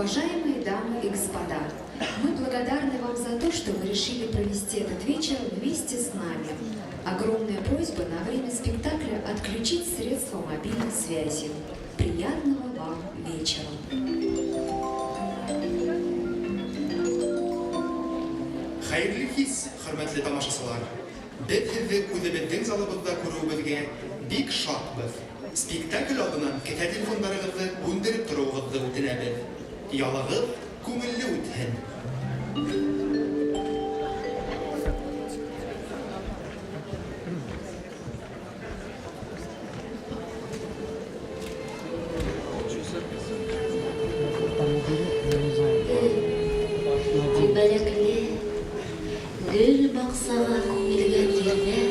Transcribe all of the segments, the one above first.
Уважаемые дамы и господа, мы благодарны вам за то, что вы решили провести этот вечер вместе с нами. Огромная просьба на время спектакля отключить средства мобильной связи. Приятного вам вечера. Хәйерле кис, хөрмәтле тамашасылар. Беҙ һеҙҙе үҙебеҙҙең залыбыҙҙа күреүебеҙгә бик шатбыҙ. Спектакль алдынан кеҫә телефондарығыҙҙы һүндереп тороуығыҙҙы үтенәбеҙ. Ялығыҙ күңелле үтһен. Күбәләкле гөл баҡсаға күмелгән ерҙә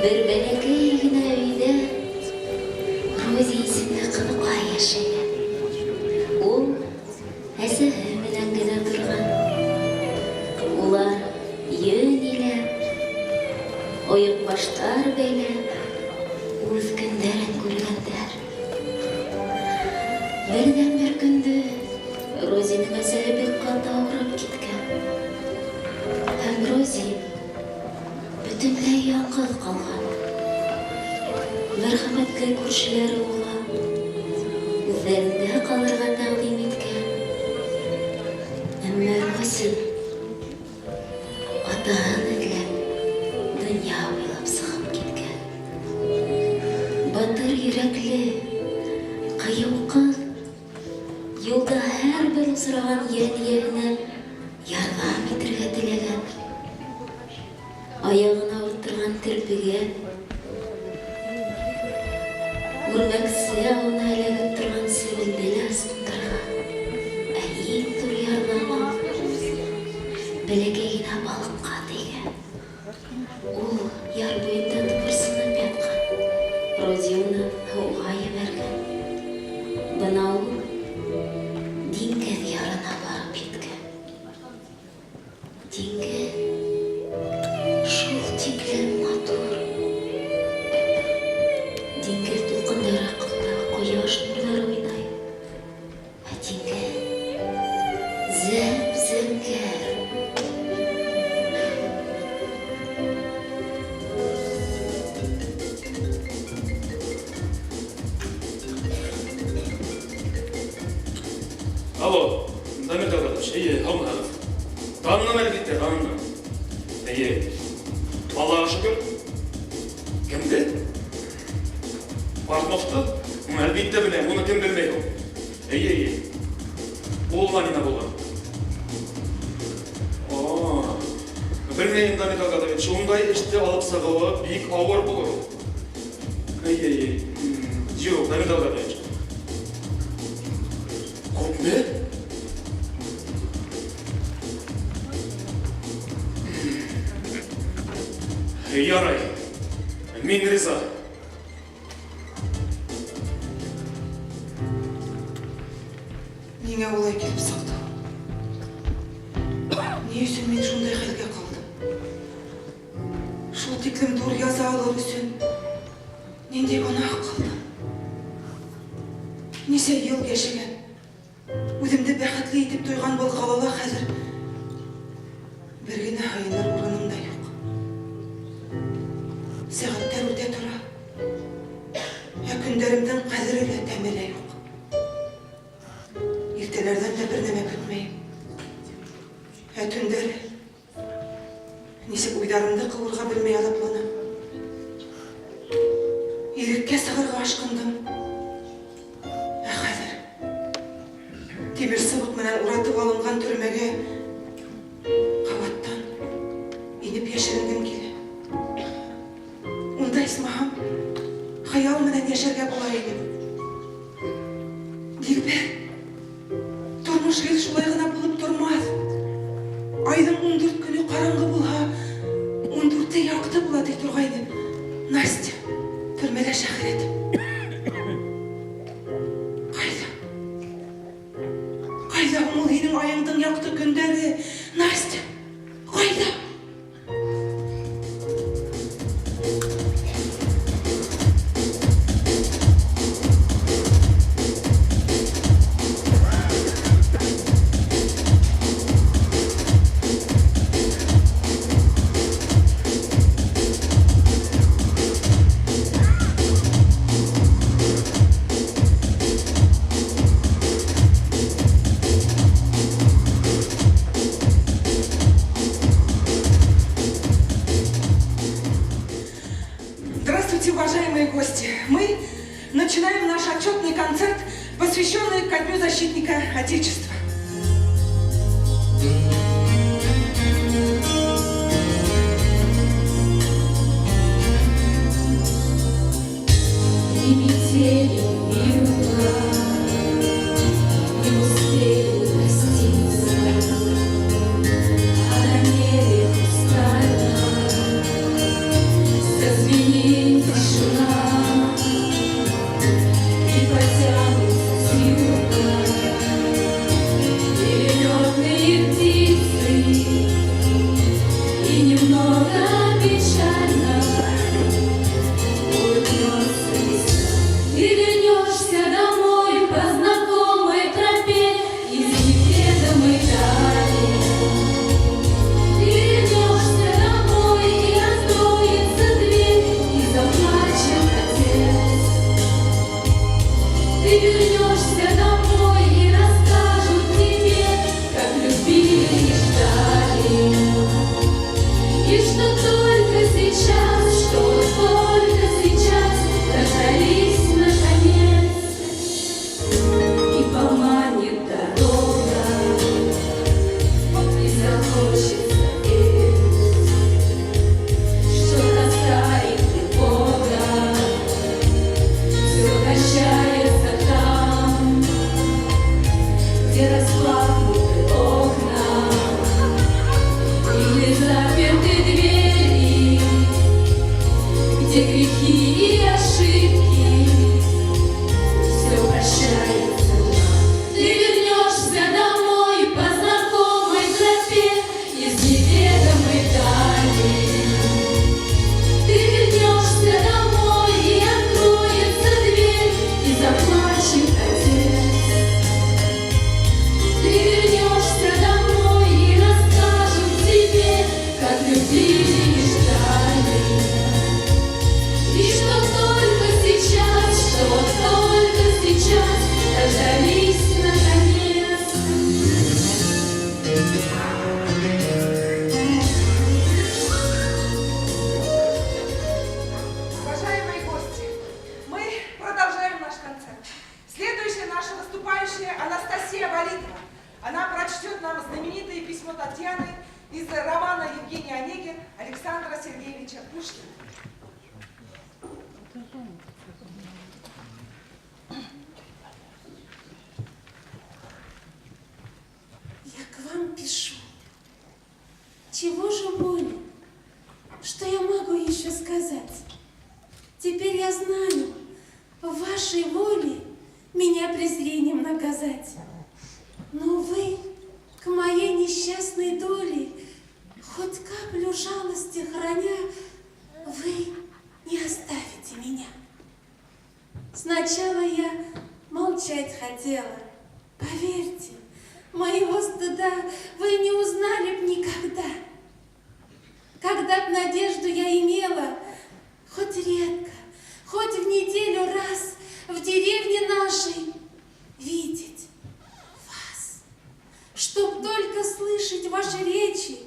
бер бәләкәй генә өйҙә Рози исемле ҡыҙыҡай йәшәгән. Ул әсәһе менән генә торған. Улар йөн иләп, ойоҡбаштар бәйләп, үҙ көндәрен күргәндәр. Берҙән-бер көндө Розиның әсәһе бик ҡаты ауырып киткән. Һәм Рози бөтөнләй яңғыҙ ҡалған. Мәрхәмәтле күршеләре уға үҙҙәрендә ҡалырға тәҡдим иткән. Әммә Рози атаһын эҙләп донъя буйлап сығып киткән. Батыр йөрәкле, ҡыйыу ҡыҙ юлда һәрбер осраған йән эйәһенә ярҙам итергә теләгән. Аяғын ауырттырған терпегә, үрмәксе ауына эләгеп торған себенде лә ысҡындырған. Ә иң ҙур ярҙамы бәләкәй генә балыҡҡа тейгән. Ул яр буйында тыпырсынып ятҡан. Рози уны һыуға ебәргән. Бына ул диңгеҙ ярына барып еткән. Диңгеҙ шул тиклем матур. Диңгеҙ тулҡындары аҫтында ҡояш нурҙары уйнай. Ә диңгеҙ зәп-зәңгәр. Алло, Дамир Тәүләтович, эйе, һаумыһығыҙ. Таныным, әлбиттә, таныным. Эйе. Аллаға шөкөр. Кемде? Портновты? Әлбиттә беләм, уны кем белмәй ул. Эйе, эйе. Ул ла нимә булған? О, белмәйем, Дамир Тәүләтович, ундай эште алып сығыуы бик ауыр булыр ул. Эйе, эйе. Юҡ, Дамир Тәүләтович. Күпме? Ярай. Мин риза. Ниңә улай килеп сыҡты? Ни өсөн мин шундай хәлгә ҡалдым? Шул тиклем ҙур яза алыр өсөн ниндәй гонаһ ҡылдым? Нисә йыл йәшәгән, үҙемде бәхетле итеп тойған был ҡалала хәҙер бер генә һыйыныр урыным да юҡ. Сәғәттәр үтә тора, ә көндәремдең ҡәҙере лә, тәме лә юҡ. Иртәләрҙән дә бер нәмә көтмәйем. Ә төндәре нисек уйҙарымды ҡыуырға белмәй аҙапланам. Иреккә сығырға ашҡындым. Ә хәҙер тимер сыбыҡ менән уратып алынған төрмәгә ҡабаттан инеп йәшеренгем килә. Унда исмаһам хыял менән йәшәргә була ине. Дилбәр, тормош гел шулай ғына булып тормаҫ. Айҙың 14 көнө ҡараңғы булһа, 14-е яҡты була ти торғайны. Настя, төрмәлә шәхрәтем. Ҡайҙа? Ҡайҙа һуң ул һинең айыңдың яҡты көндәре? Настя, ҡайҙа? Уважаемые гости, мы начинаем наш отчетный концерт, посвященный ко Дню защитника Отечества. И метели вьюга не успели проститься, а на небе хрустально зазвенит тишина, и потянутся с юга перелетные птицы, и немного печально улыбнется весна. Ты вернешься домой по знакомой тропе из неведомой дали. Ты вернешься домой, и откроется дверь, и заплачет отец. Ты вернешься домой, и расскажут тебе, как любили и ждали. И что только сейчас дождались наконец. И поманит дорога, и захочется верить, что тоска и тревога все кончается там, где распахнуты окна и не заперты двери, где грехи и ошибки, все прощается нам. Ты вернешься домой по знакомой тропе из неведомой дали. Ты вернешься домой, и откроется дверь, и заплачет отец. Ты вернешься домой, и расскажут тебе, как любили и ждали. И что только сейчас дождались наконец. Уважаемые гости, мы продолжаем наш концерт. Следующая наша выступающая Анастасия Валитова. Она прочтет нам знаменитое письмо Татьяны из романа Евгения Онегин Александра Сергеевича Пушкина. Я к вам пишу. Чего же более? Что я могу еще сказать? Теперь я знаю, в вашей воле меня презрением наказать. Но вы к моей несчастной доле, хоть каплю жалости храня, вы не оставите меня. Сначала я молчать хотела. Поверьте, моего стыда вы не узнали б никогда. Когда б надежду я имела, хоть редко, хоть в неделю раз в деревне нашей видеть вас, чтоб только слышать ваши речи,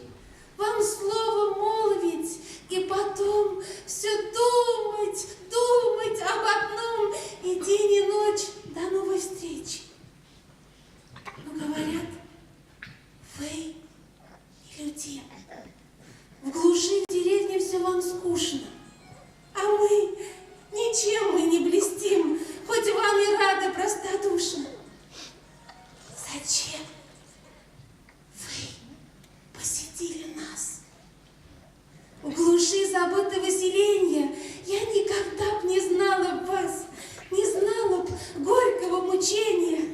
вам слово молвить и потом все думать, думать об одном и день и ночь до новой встречи. Но говорят, вы нелюдим. В глуши в деревне все вам скучно, а мы ничем мы не блестим, хоть вам и рады простодушно. Зачем вы посетили нас? В глуши забытого селенья я никогда б не знала б вас, не знала б горького мучения,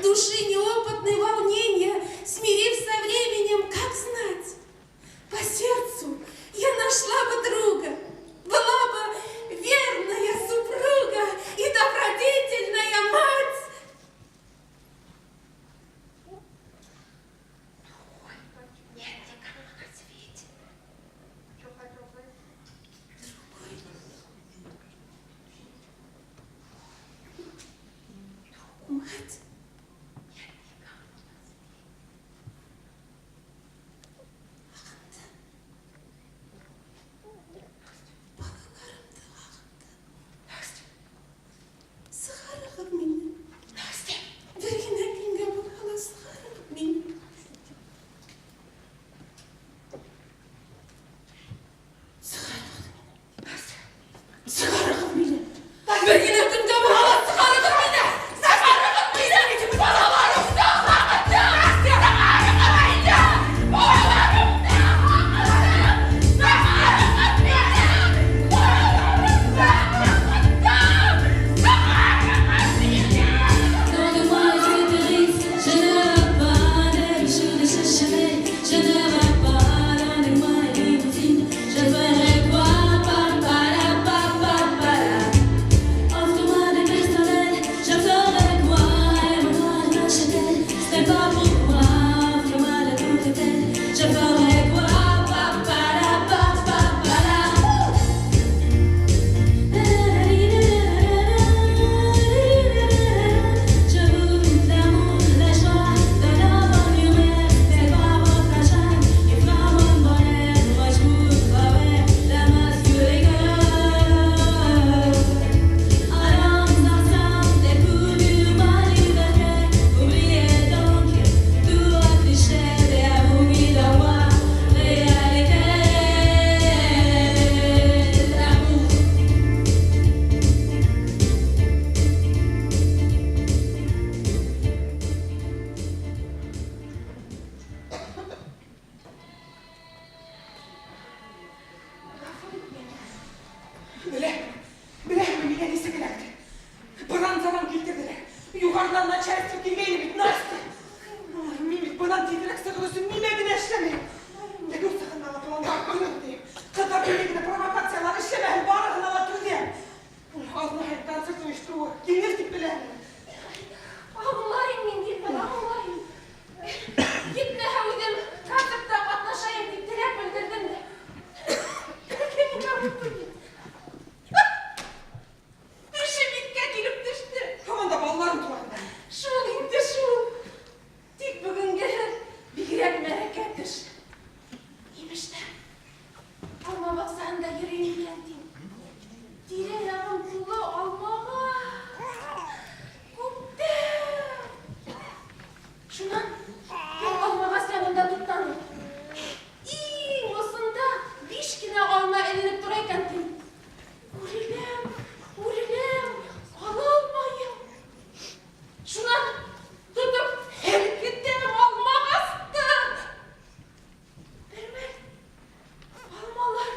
души неопытной волнения, смирив со временем, как знать? По сердцу я нашла бы друга, была бы верная супруга и добродетельная мать. Нет никого на свете. Другой. Мать. Нет никого на свете. Алма баҡсаһында йөрөйөм икән тим. Тирә-яғым тулы алмағас. Күптәр. Шунан бер алмағас янында туҡтаным. Иң осонда биш кенә алма эленеп тора икән тим. Үреләм, үреләм, ала алмайым. Шунан тотоп һелкетәм алмағасты. Бер мәл алмалар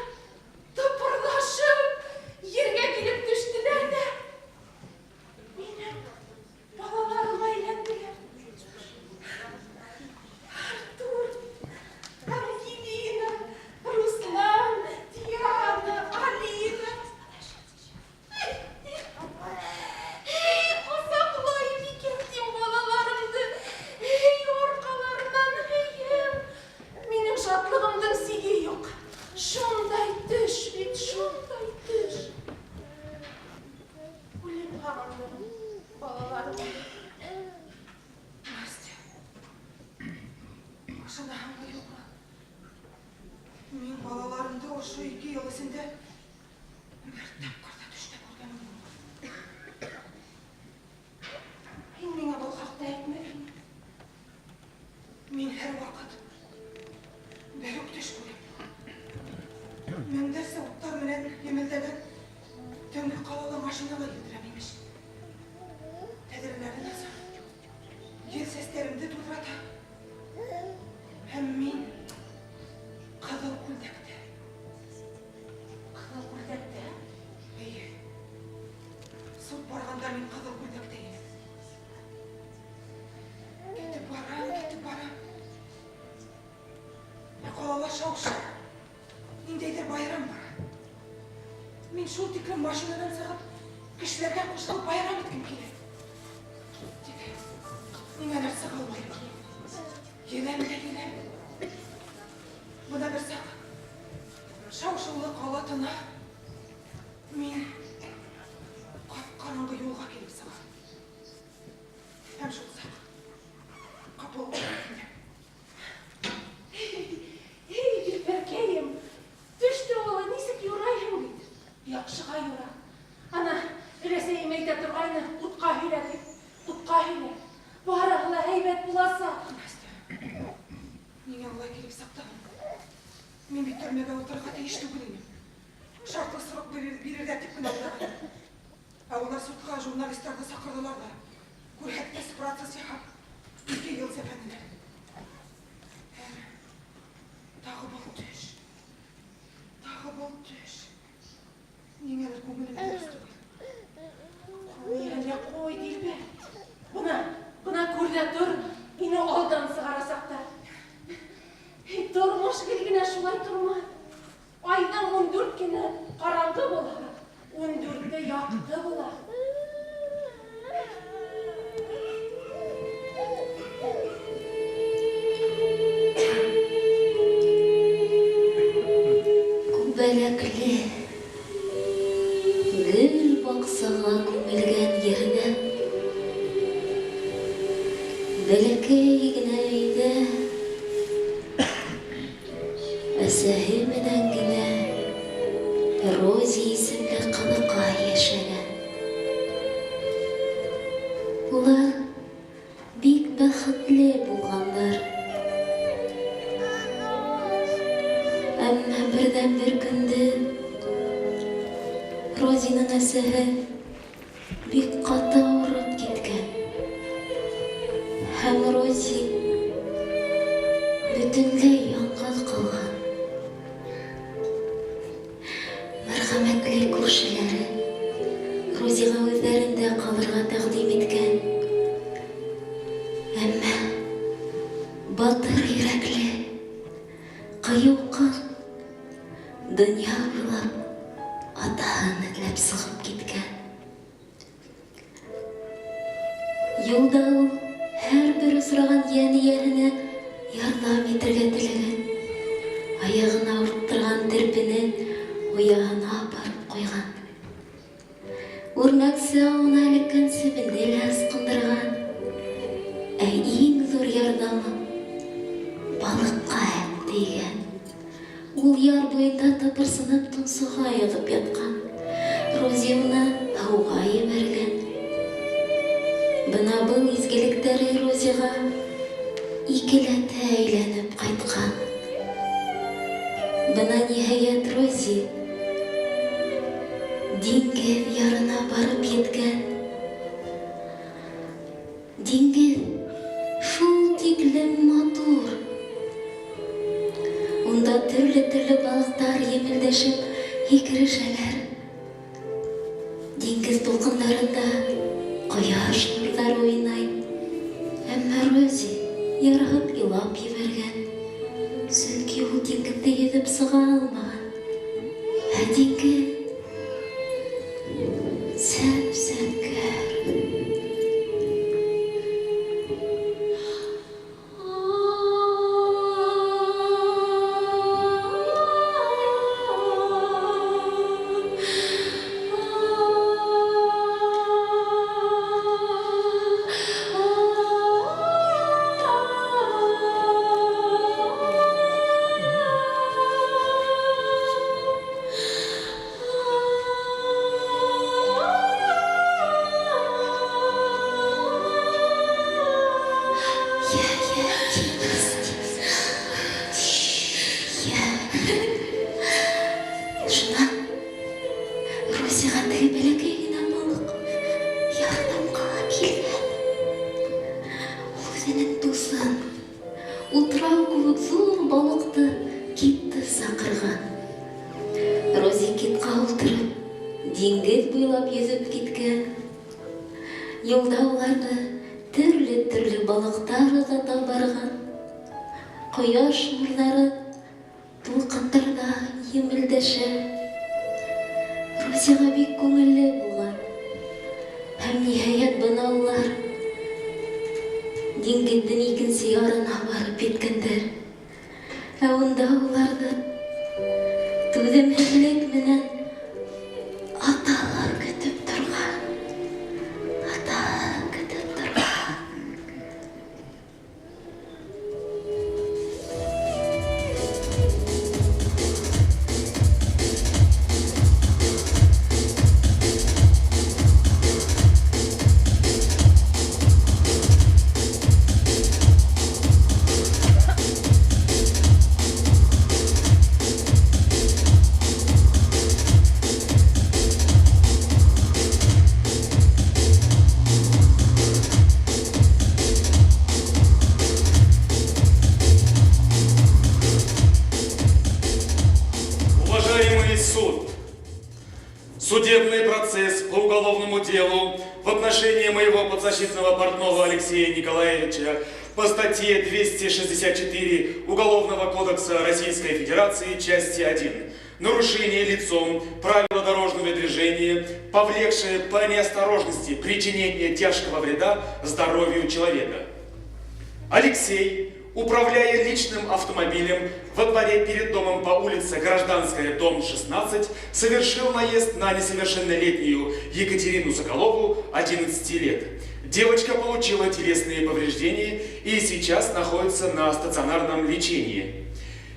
тыпырлашып ергә килеп төштөләр ҙә минең балаларыма әйләнделәр. Артур, Ангелина, Руслан, Диана, Алина. Эй, ҡосаҡлайым икән тим балаларымды. Эй, арҡаларынан һөйәм. Минең шатлығымдың сиге юҡ. Шундай төш бит, шундай төш. Үлеп һағындым балаларымды. Настя, ышанаһыңмы, юҡмы? Мин балаларымды ошо 2 йыл эсендә бер тапҡыр ҙа төштә күргәнем булманы. Һин миңә был хаҡта әйтмәнең. Мин һәр ваҡыт бер үк төш күрәм. Меңдәрсә уттар менән емелдәгән төнгө ҡалала машинала елдерәм имеш. Тәҙрәләрен асам. Ел сәстәремде туҙрата. Һәм мин ҡыҙыл күлдәктә. Ҡыҙыл күлдәктә? Эйе. Суд барғанда мин ҡыҙыл күлдәктә инем. Китеп барам, китеп барам. Ә ҡалала шау-шыу. Ниндәйҙер байрам бара. Мин шул тиклем машинанан сығып, кешеләргә ҡушылып байрам иткем килә. Тик ниңәлер сыға алмайым. Еләм дә еләм. Бына бер саҡ шау-шыулы ҡала тына. Мин ҡап-ҡараңғы юлға килеп сығам. Һәм шул саҡ ҡапыл китәм. Эй, Дилбәркәйем, төштө улай нисек юрайһың бит? Яҡшыға юра. Ана, өләсәйем әйтә торғайны, утҡа һөйлә тип. Утҡа һөйлә. Барыһы ла һәйбәт буласаҡ. Настя, ниңә улай килеп сыҡты? Мин бит төрмәгә ултырырға тейеш түгел инем. Шартлы срок бирерҙәр тип кенә уйлағайным. Ә улар судҡа журналистарҙы саҡырҙылар ҙа, күрһәтмәс процесс яһап, 2 йыл сәпәнеләр. Һәм тағы был төш. Тағы был төш. Ниңәлер күңелем дөрөҫ түгел. Ҡуй әле, ҡуй, Дилбәр. Бына, бына күр ҙә тор, мине алдан сығарасаҡтар. Тормош гел генә шулай тормаҫ. Айҙың 14 көнө ҡараңғы булһа, 14-е яҡты була. Күбәләкле гөл баҡсаға күмелгән ерҙә бәләкәй генә өйҙә әсәһе менән генә Рози исемле ҡыҙыҡай йәшәгән. Улар бик бәхетле булғандар. Әммә берҙән-бер көндө Розиның әсәһе бик ҡаты ауырып киткән. Һәм Рози бөтөнләй яңғыҙ ҡалған. Мәрхәмәтле күршеләре Розиға үҙҙәрендә ҡалырға тәҡдим иткән. Әммә батыр йөрәкле, ҡыйыу ҡыҙ донъя буйлап атаһын эҙләп сығып киткән. Юлда ул һәр бер осраған йән эйәһенә ярҙам итергә теләгән. Аяғын ауырттырған терпене ояһына апарып ҡуйған. Үрмәксе ауына эләккән себенде лә ысҡындырған. Ә иң ҙур ярҙамы балыҡҡа тейгән. Ул Ул яр буйында тыпырсынып тонсоға йығып ятҡан. Рози уны һыуға ебәргән. Бына был изгелектәре Розиға икеләтә әйләнеп ҡайтҡан. Бына ниһайәт Рози диңгеҙ ярына барып еткән. Диңгеҙ шул тиклем матур. Унда төрлө-төрлө балыҡтар емелдәшеп һикерешәләр. Диңгеҙ тулҡындарында ҡояш нурҙары уйнай. Әммә Рози ярһып илап ебәргән. Сөнки ул диңгеҙҙе йөҙөп сыға алмаған. Ә диңгеҙ сәп-сәңгәр. Йә, йә, тиҙ, тиҙ. Йә. Шунан Розиға теге бәләкәй генә балыҡ ярҙамға килгән. Ул үҙенең дуҫын, утрау кеүек ҙур балыҡты, китты саҡырған. Рози китҡа ултырып, диңгеҙ буйлап йөҙөп киткән. Юлда уларҙы төрлө-төрлө балыҡтар оҙата барған. Ҡояш нурҙары тулҡындарҙа емелдәшә. Розиға бик күңелле булған. Һәм ниһайәт бына улар диңгеҙҙең икенсе ярына барып еткәндәр. Ә унда уларҙы түҙемһеҙлек менән аталар көтөп торған. Аталар көтөп торған. Уважаемый суд, судебный процесс по уголовному делу в отношении моего подзащитного Портнова Алексея Николаевича по статье 264 Уголовного кодекса Российской Федерации, части 1. Нарушение лицом правила дорожного движения, повлекшее по неосторожности причинение тяжкого вреда здоровью человека. Алексей, управляя личным автомобилем во дворе перед домом по улице Гражданская, дом 16, совершил наезд на несовершеннолетнюю Екатерину Соколову, 11 лет. Девочка получила телесные повреждения и сейчас находится на стационарном лечении.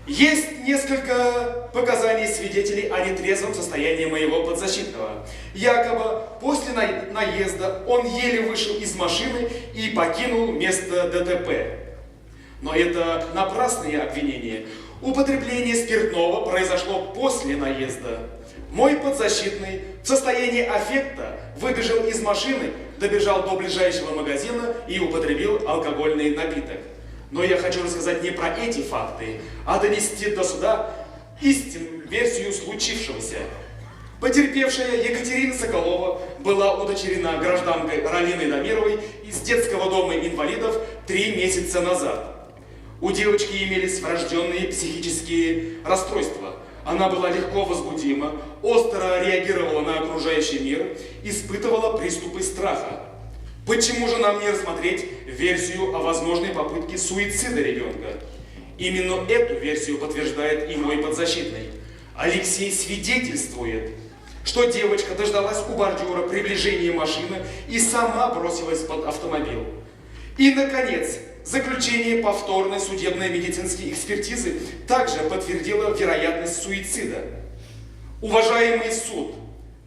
Есть несколько показаний свидетелей о нетрезвом состоянии моего подзащитного. Якобы после наезда он еле вышел из машины и покинул место ДТП. Но это напрасные обвинения. Употребление спиртного произошло после наезда. Мой подзащитный в состоянии аффекта выбежал из машины, добежал до ближайшего магазина и употребил алкогольный напиток. Но я хочу рассказать не про эти факты, а донести до суда истинную версию случившегося. Потерпевшая Екатерина Соколова была удочерена гражданкой Ралиной Дамировой из детского дома инвалидов 3 месяца назад. У девочки имелись врожденные психические расстройства. Она была легко возбудима, остро реагировала на окружающий мир, испытывала приступы страха. Почему же нам не рассмотреть версию о возможной попытке суицида ребенка? Именно эту версию подтверждает и мой подзащитный. Алексей свидетельствует, что девочка дождалась у бордюра приближения машины и сама бросилась под автомобиль. И, наконец, Заключение повторной судебной медицинской экспертизы также подтвердило вероятность суицида. Уважаемый суд,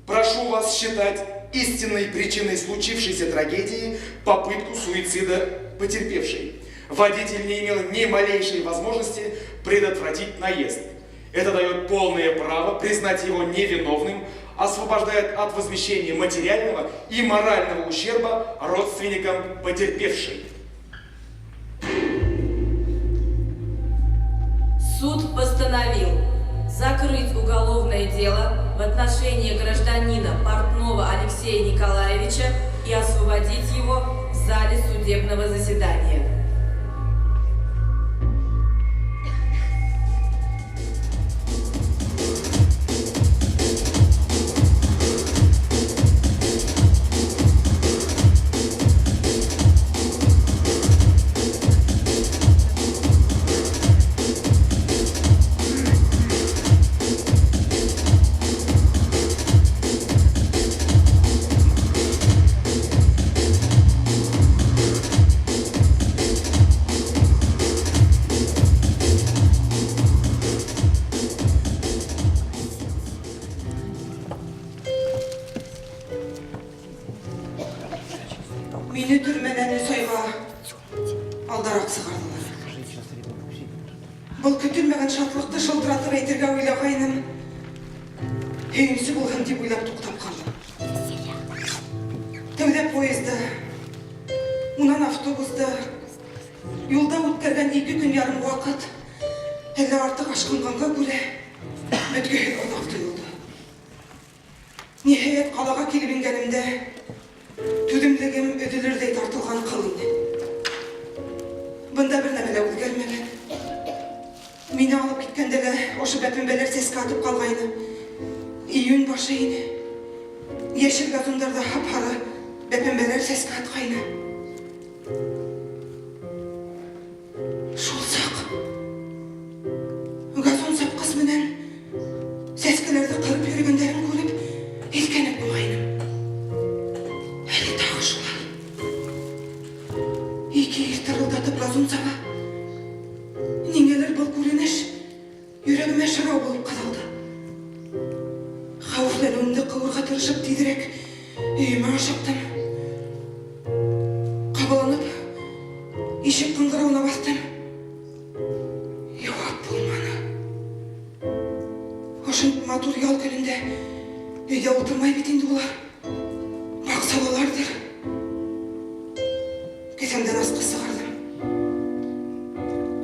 прошу вас считать истинной причиной случившейся трагедии попытку суицида потерпевшей. Водитель не имел ни малейшей возможности предотвратить наезд. Это дает полное право признать его невиновным, освобождает от возмещения материального и морального ущерба родственникам потерпевшей. Суд постановил закрыть уголовное дело в отношении гражданина Портнова Алексея Николаевича и освободить его в зале судебного заседания. Мине төрмәнән өс айға алдараҡ сығарҙылар. Был көтөлмәгән шатлыҡты шылтыратып әйтергә уйлағайным. Һөйөнсө булһын тип уйлап туҡтап ҡалдым. Тәүҙә поезда, унан автобуста, юлда үткәргән 2 көн ярым ваҡыт әллә артыҡ ашҡынғанға күрә бөткөһөҙ оҙаҡ тойолдо. Ниһайәт ҡалаға килеп ингәнемдә түҙемлегем өҙөлөрҙәй тартылған ҡыл ине. Бында бер нәмә лә үҙгәрмәгән. Мине алып киткәндә лә ошо бәпембәләр сәскә атып ҡалғайны. Июнь башы ине. Йәшел газондарҙа һап-һары бәпембәләр сәскә атҡайны. Шул саҡ газон сапҡыс менән сәскәләрҙе ҡырып йөрөгәндәрен күреп, һиҫкәнеп ҡуйғайным. Әле тағы шулай. Ике ир тырылдатып газон саба. Ниңәлер был күренеш йөрәгемә шырау булып ҡаҙалды. Хәүефләнеүемде ҡыуырға тырышып тиҙерәк өйөмә ашыҡтым. Ҡабаланып ишек ҡыңғырауына баҫтым. Яуап булманы. Ошо матур ял көнөндә өйҙә ултырмай бит инде улар. Баҡсалаларҙыр. Кеҫәмдән асҡыс сығарҙым.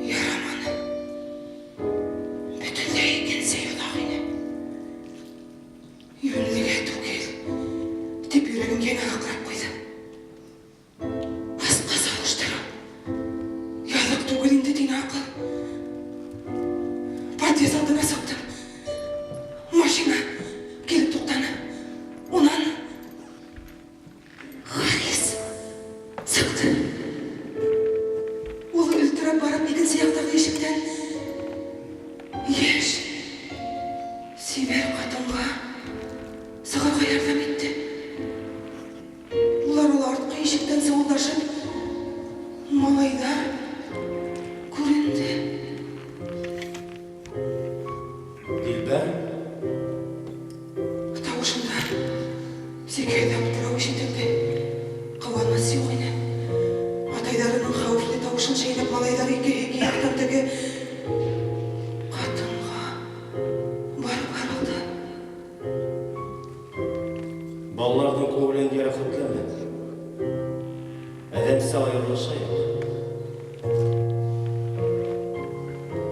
Яраманы. Бөтөнләй икенсе йоҙаҡ ине. Йүнлегә түгел, тип йөрәгем йәнә һыҡрап ҡуйҙы. Асҡыс алыштырыу. Яҙыҡ түгел инде, тине аҡыл. Подъезд алдына сыҡтым. Машина килеп туҡтаны. Унан Харис сыҡты. Ул өлтөрәп барып икенсе яҡтағы ишектән йәш, сибәр ҡатынға сығырға ярҙам итте. Улар ул артҡы ишектән сыуылдашып малайҙар күренде. Дилбәр? Тауышында сикһеҙ аптырау ишетелде. Ҡыуаныс юҡ ине. Атайҙарының хәүефле тауышын шәйләп малайҙар ике яҡтан теге ҡатынға барып һарылды. Балаларҙың күңелен йәрәхәтләмә. Әҙәмсә айырылышайыҡ.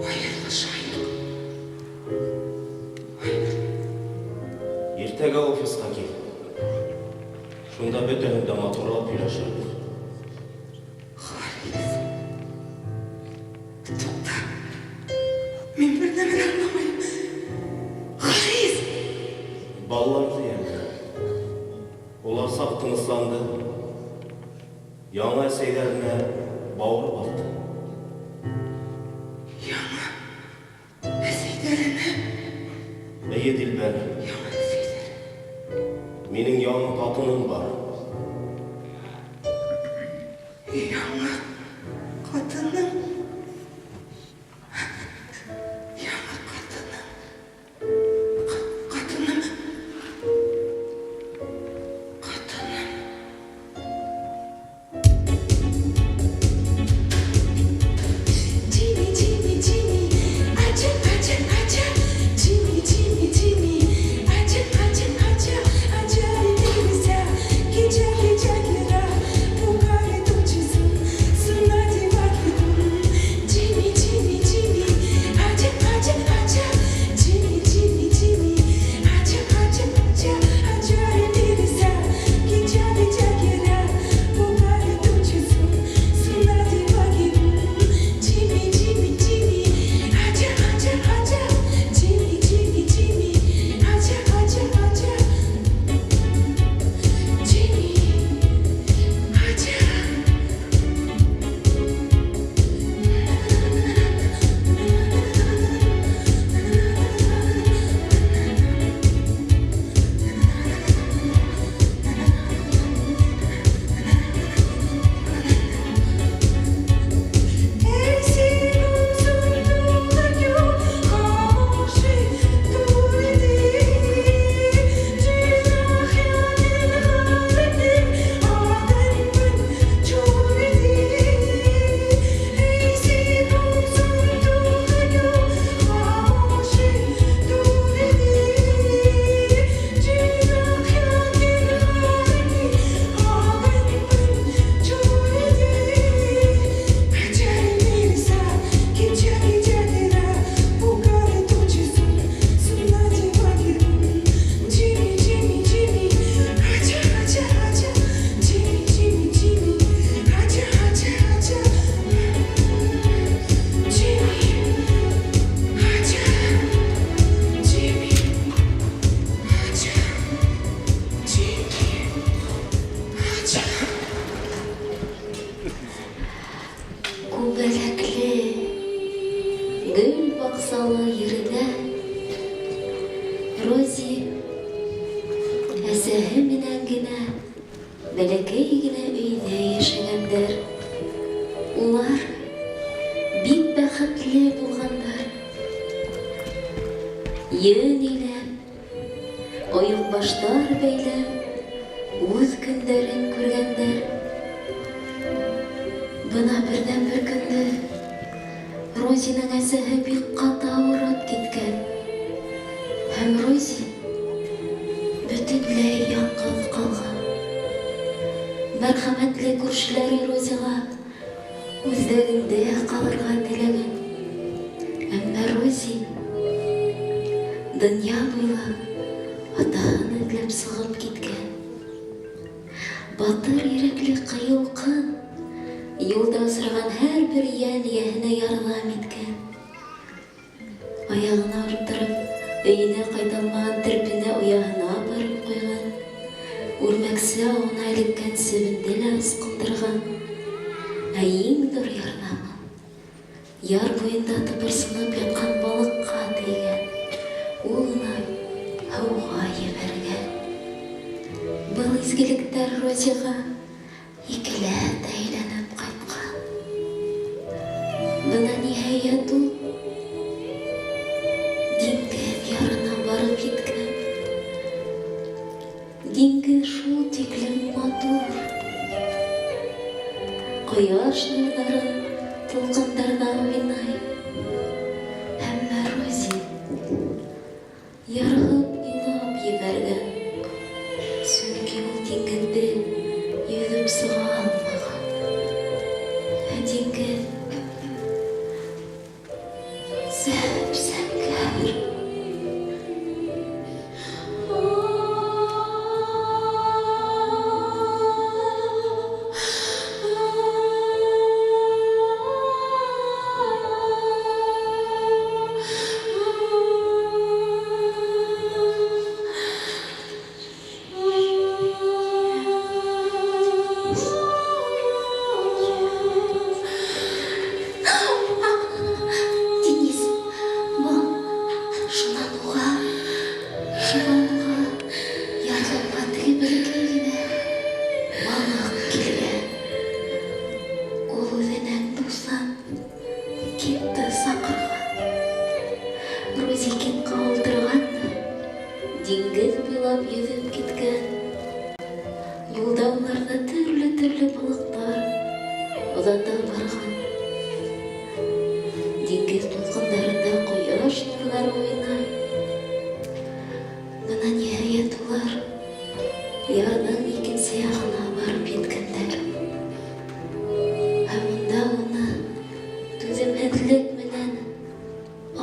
Айырылышайыҡ. Иртәгә офисҡа кил. Шунда бөтәһен дә матурлап һөйләшербеҙ. Харис. Туҡта. Мин бер нәмә лә аңламайым. Харис! Балаларҙы йәллә. Улар саҡ тынысланды. Яңы әсәйҙәренә бауыр баҫты. Яңы әсәйҙәренә? Эйе, Дилбәр. Яңы әсәйҙәре. Минең яңы ҡатыным бар. Яңы бәләкәй генә өйҙә йәшәгәндәр. Улар бик бәхетле булғандар. Йөн иләп, ойоҡбаштар бәйләп, үҙ көндәрен күргәндәр. Бына берҙән-бер көндө Розиның әсәһе бик ҡаты ауырып киткән. Һәм Рози бөтөнләй яңғыҙ ҡалған. Мәрхәмәтле күршеләре Розиға үҙҙәрендә ҡалырға теләгән. Әммә Рози донъя буйлап атаһын эҙләп сығып киткән. Батыр йөрәкле ҡыйыу ҡыҙ юлда осраған һәр бер йән эйәһенә ярҙам иткән. Аяғына ауырттырып, өйөнә ҡайта алмаған терпене ояһына апарып ҡуйған. Үрмәксе ауына эләккән себенде лә ысҡындырған. Ә иң ҙур ярҙамы яр буйында тыпырсынып ятҡан балыҡҡа тейгән. Ул уны һыуға ебәргән. Был изгелектәр Розиға икеләтә әйләнеп ҡайтҡан. Бына ниһайәт ул диңгеҙ ярына барып еткән. Диңгеҙ шул тиклем матур. Ҡояш нурҙары тулҡындарҙа уйнай. Әммә Рози ярһып илап ебәргән. Сөнки ул диңгеҙҙе йөҙөп сыға алмаған. Ә диңгеҙ зәп-зәңгәр. Денис, был шунан уға, шунан уға ярҙамға теге бәләкәй генә балыҡ килгән. Ул үҙенең дуҫын Китты саҡырған. Рози китҡа ултырған да диңгеҙ буйлап йөҙөп киткән. Юлда уларҙы төрлө-төрлө балыҡтар оҙата барған. Диңгеҙ тулҡындарында ҡояш нурҙары уйнай. Бына ниһайәт улар ярҙың икенсе яғына барып еткәндәр. Һәм унда уны түҙемһеҙлек менән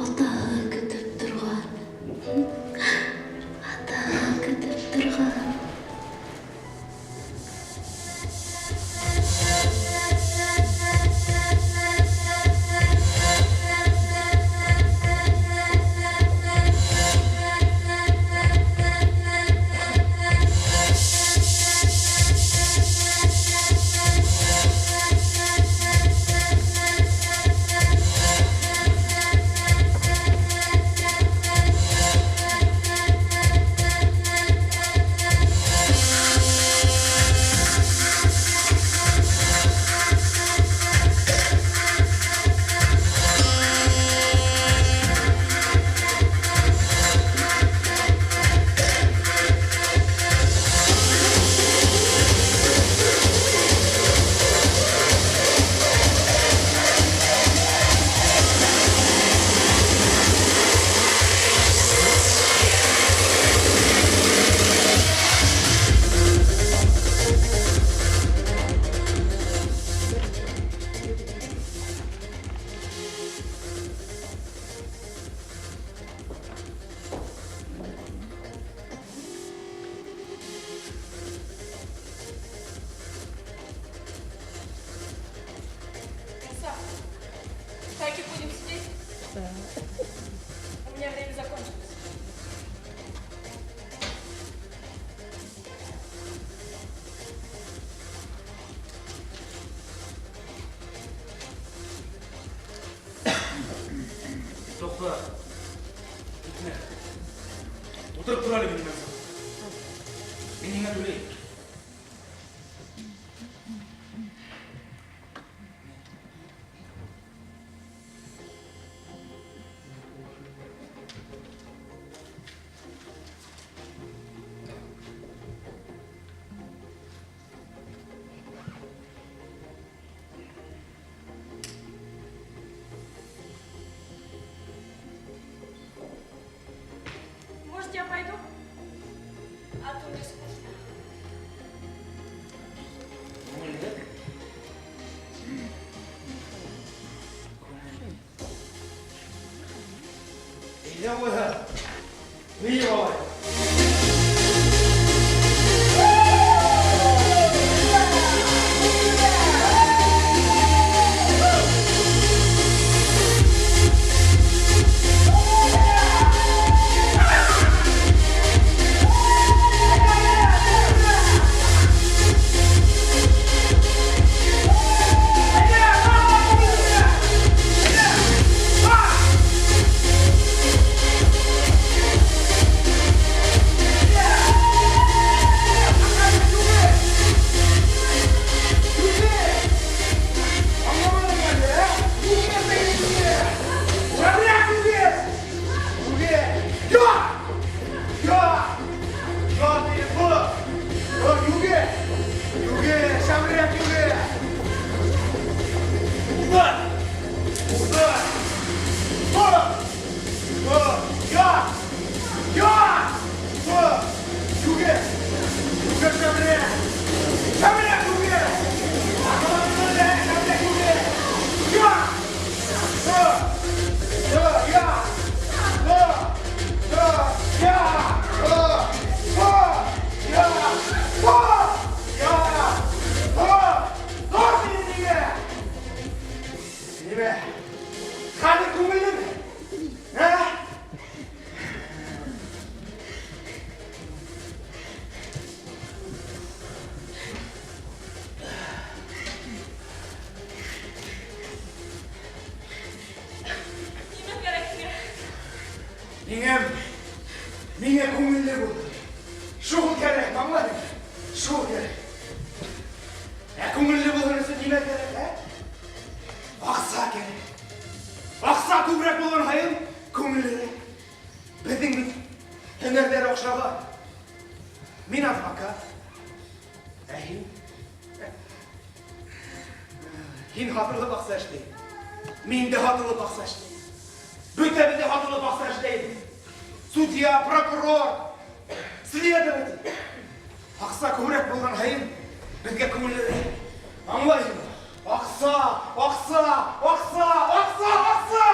атаһы көтөп торған. Атаһы көтөп торған. Так и будем сидеть? Да. У меня время закончилось. Туҡта. Китмә. Ултырып тор әле минең менән. Мин һиңә түләйем. Әйҙә улайһа. Бейе, малай. Миңә күңелле булды. Шул кәрәк, аңладың? Шул кәрәк. Ә күңелле булыр өсөн нимә кәрәк, ә? Аҡса кәрәк. Аҡса күберәк булған һайын күңеллерәк. Беҙҙең бит һөнәрҙәр оҡшаған. Мин адвокат. Ә һин? Һин һатылып аҡса эшләйһең. Мин дә һатылып аҡса эшләйем. Бөтәбеҙ ҙә һатылып аҡса эшләйбеҙ. Судья, прокурор, следователь. Аҡса күберәк булған һайын беҙгә күңеллерәк. Аңлайһыңмы? Аҡса, аҡса, аҡса, аҡса, аҡса!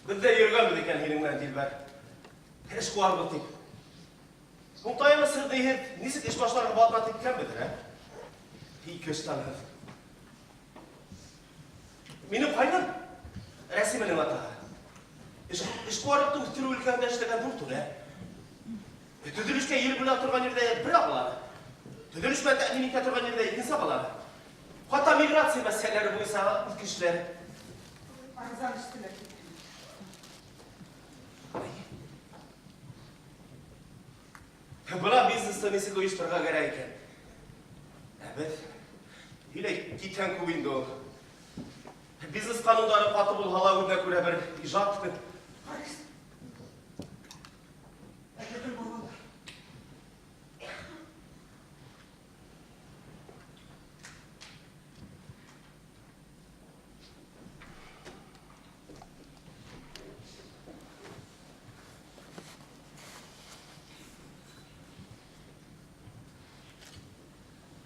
Беҙ ҙә йөрөгәнбеҙ икән һинең менән, Дилбәр. Эш ҡыуарбыҙ тип. Һуң таянысһыҙ ниһеҙ, нисек эш башларға баҙнат иткәнбеҙҙер, ә? Ике ыштанһыҙ. Минең ҡайным, Рәсименең атаһы. Эшҡыуарлыҡты үҫтереү өлкәһендә эшләгән ҙур түрә. Төҙөлөшкә ел бүлә торған ерҙә бер ағалары. Төҙөлөш менән тәьмин итә торған ерҙә икенсе ағалары. Хатта миграция мәсьәләләре буйынса үҙ кешеләре. Арзан эштеләр. Бына бизнесты нисек ойошторорға кәрәк икән. Ә беҙ һөйләй китһәң күп инде ул. Бизнес ҡанундары ҡаты булһа ла үҙенә күрә бер ижад. Харис. Ә беҙҙең балалар.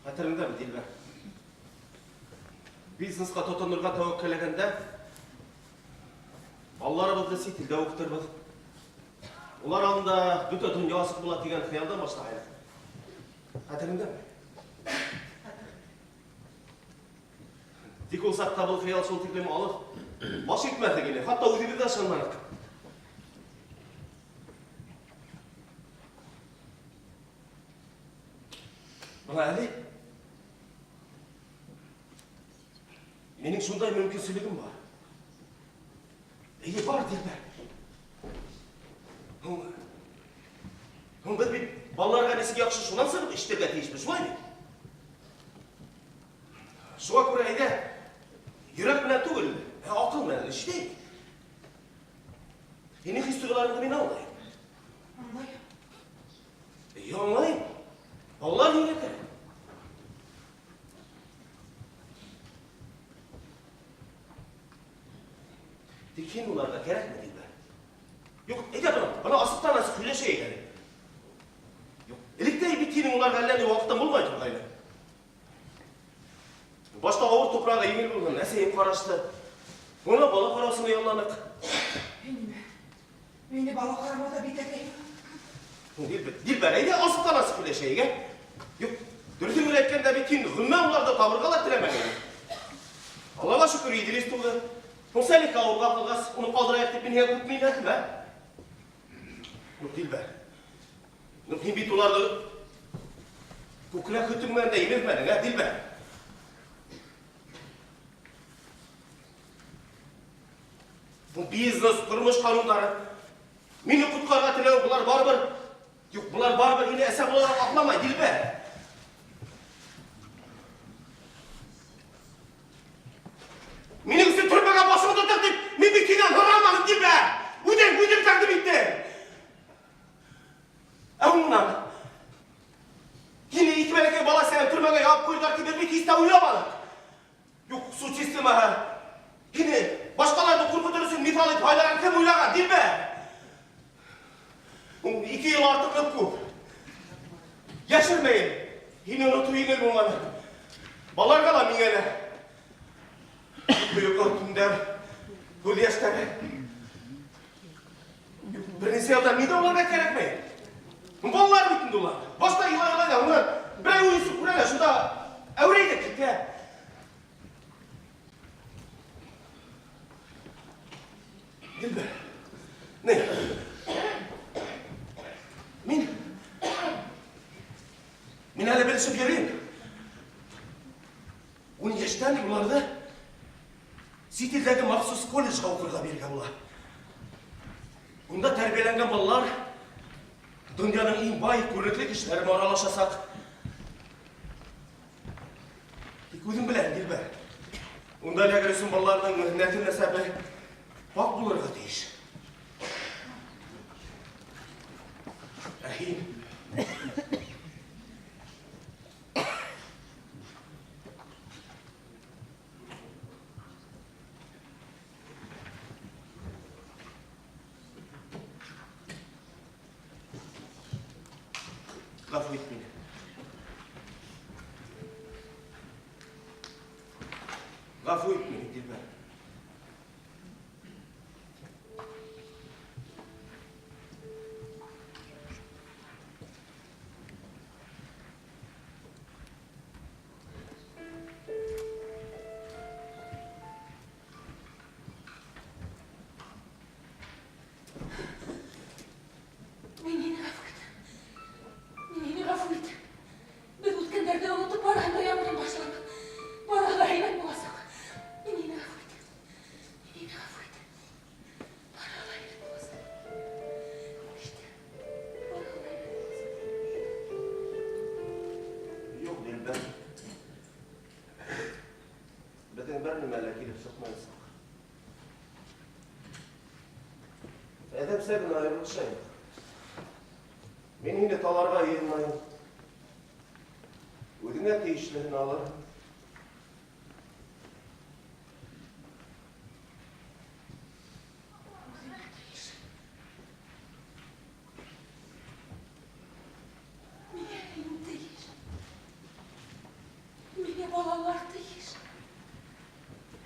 Хәтереңдәме, Дилбәр? Бизнесҡа тотонорға тәүәккәлләгәндә балаларыбыҙҙы сит илдә уҡытырбыҙ. Улар алдында бөтә донъя асыҡ була тигән хыялдан башлағайныҡ. Хәтереңдәме? Тик ул саҡта был хыял шул тиклем алыҫ баш итмәҫ ине, хатта үҙебеҙ ҙә ышанманыҡ. Бына әле минең шундай мөмкинселегем бар. Эйе, бар, Дилбәр. Һуң беҙ бит балаларға нисек яҡшы шунан сығып ишетергә тейешбеҙ, шулай бит? Шуға күрә әйҙә, йөрәк менән түгел, ә аҡыл менән эш итәйек. Һинең хис-тойғоларыңды мин аңлайым. Аңлайым. Эйе, аңлайым. Балалар һиңә кәрәк. Тик һин уларға кәрәкме, Дилбәр? Юҡ, әйҙә бына, бына асыҡтан-асыҡ һөйләшәйек әле. Юҡ, электә бит һинең уларға әллә ни ваҡытың булмай торғайны. Башта ауыр тупрағы еңел булһын, әсәйем ҡарашты. Уны бала ҡараусыны ялланыҡ. Мине, мине бала ҡарамауҙа бик әтәй. Дилбәр, Дилбәр, әйҙә асыҡтан-асыҡ һөйләшәйек, ә? Юҡ, дөрөҫөн генә әйткәндә бит һин ғөмүмән уларҙы табырға ла теләмәнең. Аллаға шөкөр, Иҙрис тыуҙы. Һуң Сәлихкә ауырға ҡалғас, уны ҡалдырайыҡ тип мин һиңә күпме инәтем, ә? Юҡ, Дилбәр. Юҡ, һин бит уларҙы күкрәк һөтөң менән дә имеҙмәнең, ә, Дилбәр? Был бизнес, тормош ҡанундары. Мине ҡотҡарға теләү, былар барыбер, юҡ, былар барыбер һине әсә булараҡ аҡламай, Дилбәр. Минең өсөн төрмәгә башыңды тыҡ тип, мин бит һинән һораманым, Дилбәр. Үҙең, үҙең тәҡдим иттең. Ә һуңынан һине ике бәләкәй бала сәбәп төрмәгә ябып ҡуйҙар тип беҙ бит һис тә уйламаныҡ. Юҡ, суд системаһы һине башҡаларҙы ҡурҡытыр өсөн миҫал итеп һайлаған кем уйлаған, Дилбәр? Ул 2 йыл артыҡлыҡ күп. Йәшермәйем, һине онотоу еңел булманы. Балаларға ла, миңә лә. Йоҡо төндәр, күҙ йәштәре. Бер нисә йылдан ни ҙә уларға кәрәкмәй. Балалар бит инде улар. Башта илай-илай ҙа, унан берәй уйынсыҡ күрә лә, шунда әүрәй ҙә китә. Дилбәр, ни? Мин әле белешеп йөрөйөм. Ун йәштән уларҙы сит илдәге махсус колледжға уҡырға бирергә була. Унда тәрбиәләнгән балалар донъяның иң бай, күренекле кешеләре менән аралашасаҡ. Тик үҙең беләһең, Дилбәр. Унда эләгер өсөн балаларҙың нәҫел-нәсәбе пак булырға тейеш. Ә һин? Ғәфү ит мине. Ғәфү ит мине, Дилбәр. Дилбәр. Беҙҙең бер нимә лә килеп сыҡмаясаҡ. Әҙәпсә генә айырылышайыҡ. Мин һине таларға йыйынмайым. Үҙеңә тейешлеһен алырһың. Миңә һин тейеш. Миңә балалар тейеш.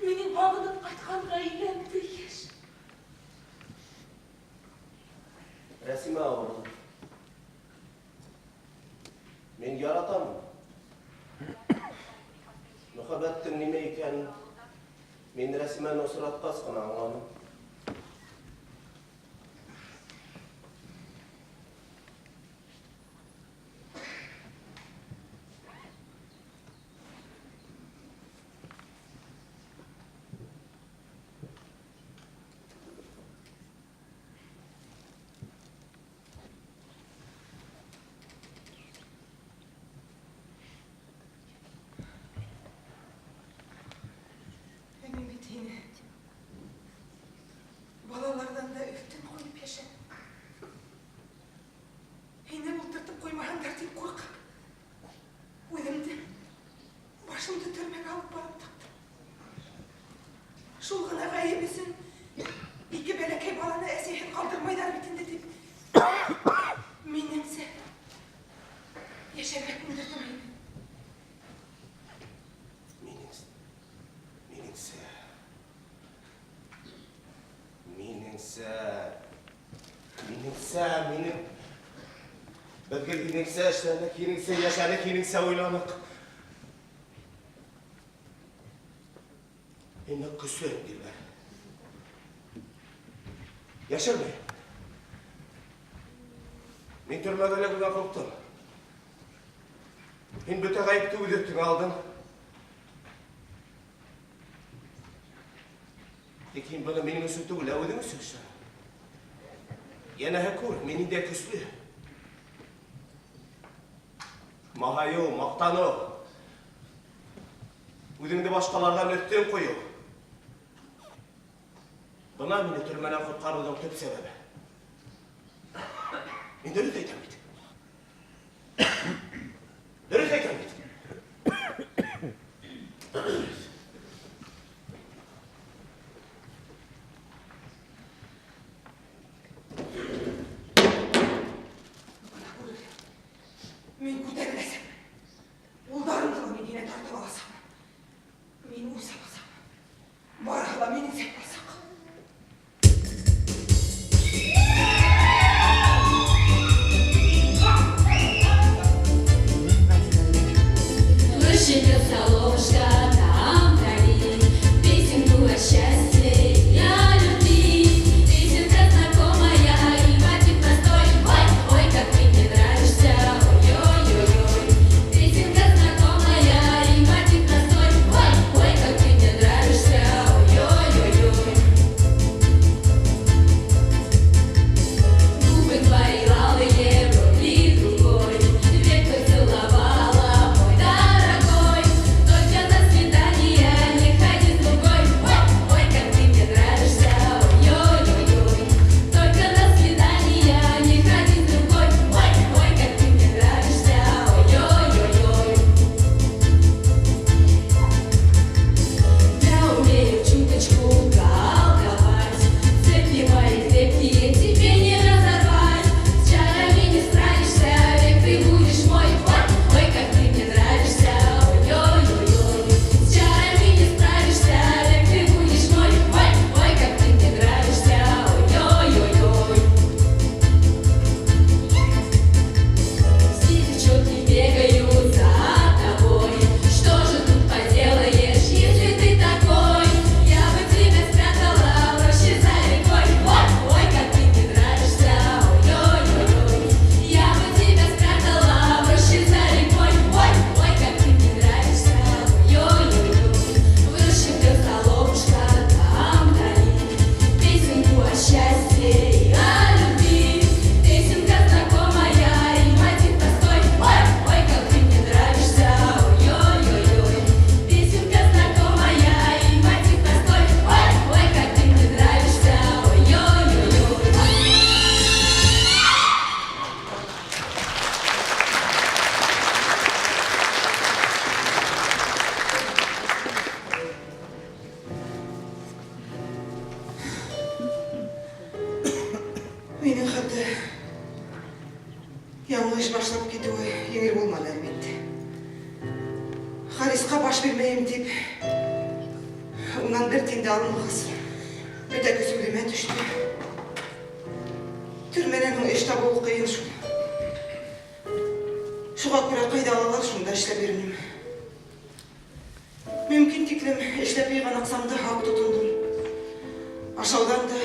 Минең һағынып ҡайтҡан ғаиләм тейеш. Рәсимә ауырлы. Мин яратам уны. Мөхәббәттең нимә икәнен мин Рәсимәне осратҡас ҡына аңланым. Ә мин бит һине балаларҙан да өҫтөн ҡуйып йәшәнем. Һине ултыртып ҡуймаһындар тип ҡурҡып, үҙемде, башымды төрмәгә алып барып тыҡтым. Шул ғына ғәйеп өсөн ике бәләкәй баланы әсәйһеҙ ҡалдырмайҙар бит инде тип, минеңсә, йәшәргә күндерҙем һине. Минеңсә, минеңсә, минеңсә, минең Беҙ гел һинеңсә эшләнек, һинеңсә йәшәнек, һинеңсә уйланыҡ. Мин ныҡ көслө инем, Дилбәр. Йәшермәйем. Мин төрмәгә эләгеүҙән ҡурҡтым. Һин бөтә ғәйепте үҙ өҫтөңә алдың. Тик һин быны минең өсөн түгел, ә үҙең өсөн эшләнең. Йәнәһе күр, мин ниндәй көслө. Маһайыу, маҡтаныу, үҙеңде башҡаларҙан өҫтөн ҡуйыу. Бына мине төрмәнән ҡотҡарыуҙың төп сәбәбе. Мин дөрөҫ әйтәм бит. Дөрөҫ әйтәм бит. Мин күтәреләсәкмен. Улдарымды ла мин һинән тартып аласаҡмын. Мин үс аласаҡмын. Барыһы ла минеңсә буласаҡ. Слышите, соловушка, там вдали песенку о счастье и о любви. Песенка знакомая и мотив простой. Ой, ой, как ты мне нравишься, ой-ой-ой-ой. Хариска баш бирмәйем дип, унан бер тин дә алмагыз. Бөтә көс үземә төште. Төрмәдән һуң эш табуы кыен шул. Шуңа күрә кайда алалар, шунда эшләп йөренем. Мөмкин тиклем эшләп йыйган акчамды һак тотындым. Ашаудан да,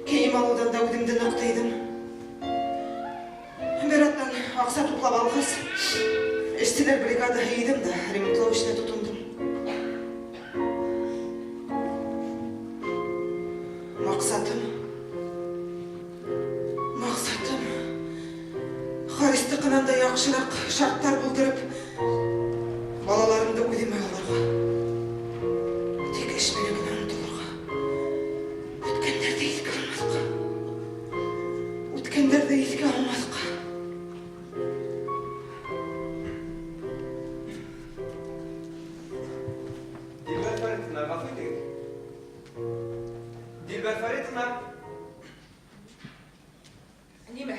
кием алудан да үземде нык тыйдым. Бер аттан акча туплап алгач, эшчеләр бригадасы йыйдым да, ремонтлау эшенә тотындым. Максатым, максатым, Харистыкынан да яхшырак шартлар булдырып, балаларымды үземә алырга. Тик эш белән генә онытылырга. Үткәннәрде искә алмаска. Үткәннәрде искә алмаска. Дилбәр Фәритовна, гафу итегез. Дилбәр Фәритовна. Нимә?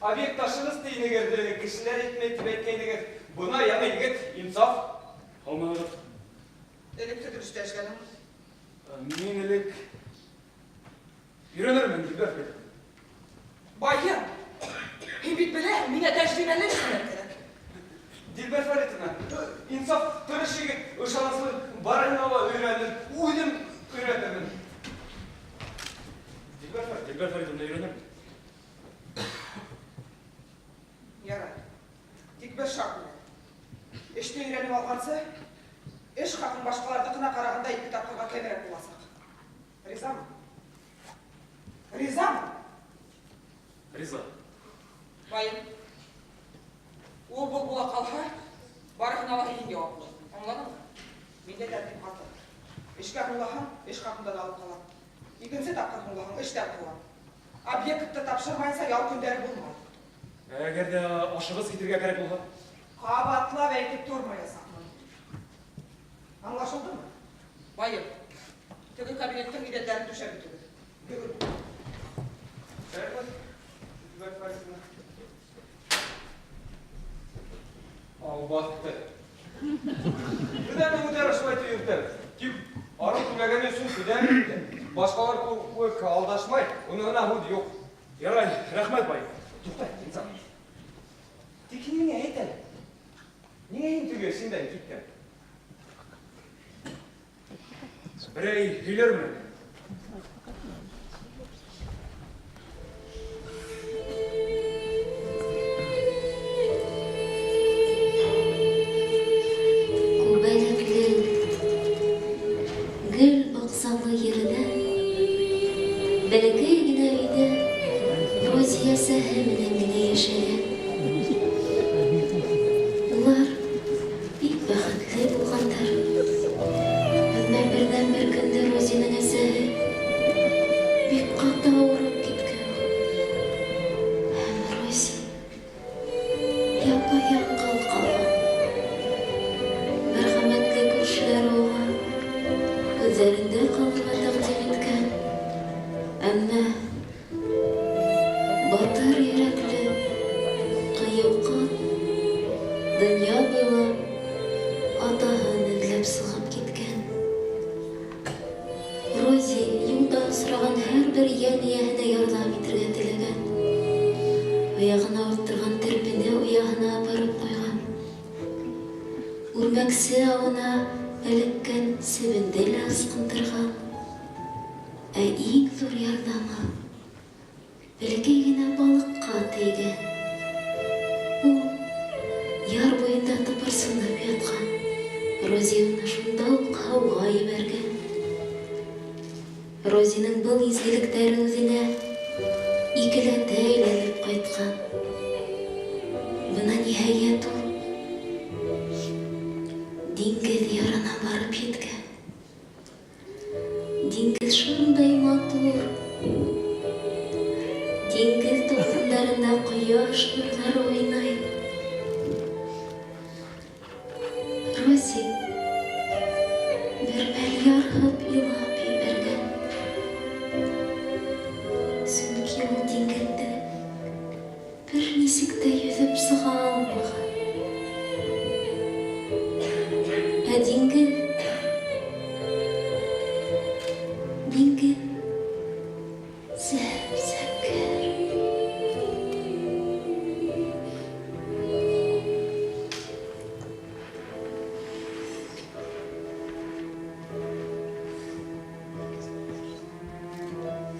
Объектташыгыз дигәнегез, кешеләр итмәй дип әйткәнегез. Бына яңа егет, Инсаф. Һаумыһыгыҙ. Элек төзелештә эшләдеңме? Мин элек өйрәнермен, Дилбәр Фәритовна. Баян, һин бит беләһең, миңа тәҗрибәле эшчеләр кирәк. Дилбәр Фәритовна, Инсаф тырыш егет, ышанычлы, барыһына ла өйрәнер, үзем өйрәтермен. Дилбәр Фәритовна, Дилбәр Фәритовна өйрәнермен. Ярар. Тик бер шарт белән. Эшне өйрәнеп алгансы, эш хакың башкаларныкына караганда ике тапкырга кәмрәк булачак. Ризамы? Ризамы? Риза. Баян. Ул бул була калһа, барыһына ла һин яуаплы. Аңладыңмы? Миндә тәртип каты. Эшкә һуңлаһаң, эш хакыңдан алып калам. Икенсе тапкыр һуңлаһаң, эштән ҡыуам. Объектты тапшырмайынса ял көндәре булмай. Әгәр ҙә ашығыс китергә кәрәк булһа? Ҡабатлап әйтеп тормаясаҡмын. Аңлашылдымы? Баян, теге кабинеттың иҙәндәрен түшәп бөтөгөҙ. Йүгер. Рәхмәт, Дилбәр Фәритовна. Албасты. Түҙәнең үҙҙәре шулай тип йөрөтәбеҙ. Тик арыу түләгән өсөн түҙәм инде. Башҡалар кеүек алдашмай, уныһына һүҙ юҡ. Ярай, рәхмәт, бай. Туҡта, Инсаф. Тик һин миңә әйт әле. Ниңә һин теге эшеңдән киттең? Берәй һөйләрмен. Күбәләкле гөл баҡсалы ерҙә, бәләкәй генә өйҙә Розия әсәһе менән генә йәшәгән. Улар бик бәхетле булғандар. Әммә берҙән-бер көндө Розияның әсәһе бик ҡаты ауырып киткән. Һәм Рози япа-яңғыҙ ҡалған. Мәрхәмәтле күршеләре уға үҙҙәрендә ҡалырға тәҡдим иткән. Әммә батыр йөрәкле, ҡыйыу ҡыҙ донъя буйлап атаһын эҙләп сығып киткән. Рози юлда осраған һәр бер йән эйәһенә ярҙам итергә теләгән. Аяғын ауырттырған терпене ояһына апарып ҡуйған. Үрмәксе ауына эләккән себенде лә ысҡындырған. Ә иң ҙур ярҙамы бәләкәй генә балыҡҡа тейгән. Ул яр буйында тыпырсынып ятҡан. Рози уны шунда уҡ һыуға ебәргән. Розиның был изгелектәре үҙенә икеләтә әйләнеп ҡайтҡан. Бына ниһайәт ул диңгеҙ ярына барып еткән. Диңгеҙ шундай матур. Диңгеҙ тулҡындарында ҡояш нурҙары уйнай. Рози бер мәл ярһып илап ебәргән. Сөнки ул диңгеҙҙе бер нисек тә йөҙөп сыға алмаған. Ә диңгеҙ, диңгеҙ зәп-зәңгәр.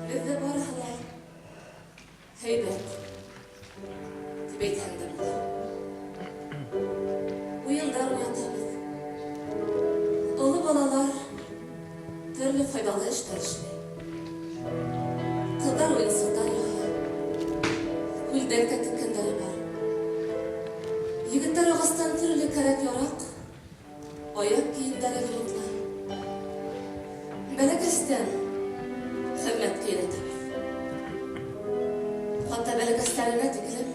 Беҙҙә барыһы ла һәйбәт, тип әйтһәң дә була. Уйындар уйнатабыҙ. Оло балалар төрлө файҙалы эштәр эшләй. Ҡыҙҙар уйынсыҡтар яһай. Күлдәк тә теккәндәре бар. Егеттәр ағастан төрлө кәрәк-яраҡ, аяҡ кейемдәре ремонтлай. Бәләкәстән хеҙмәткә өйрәтәбеҙ. Хатта бәләкәстәренә тиклем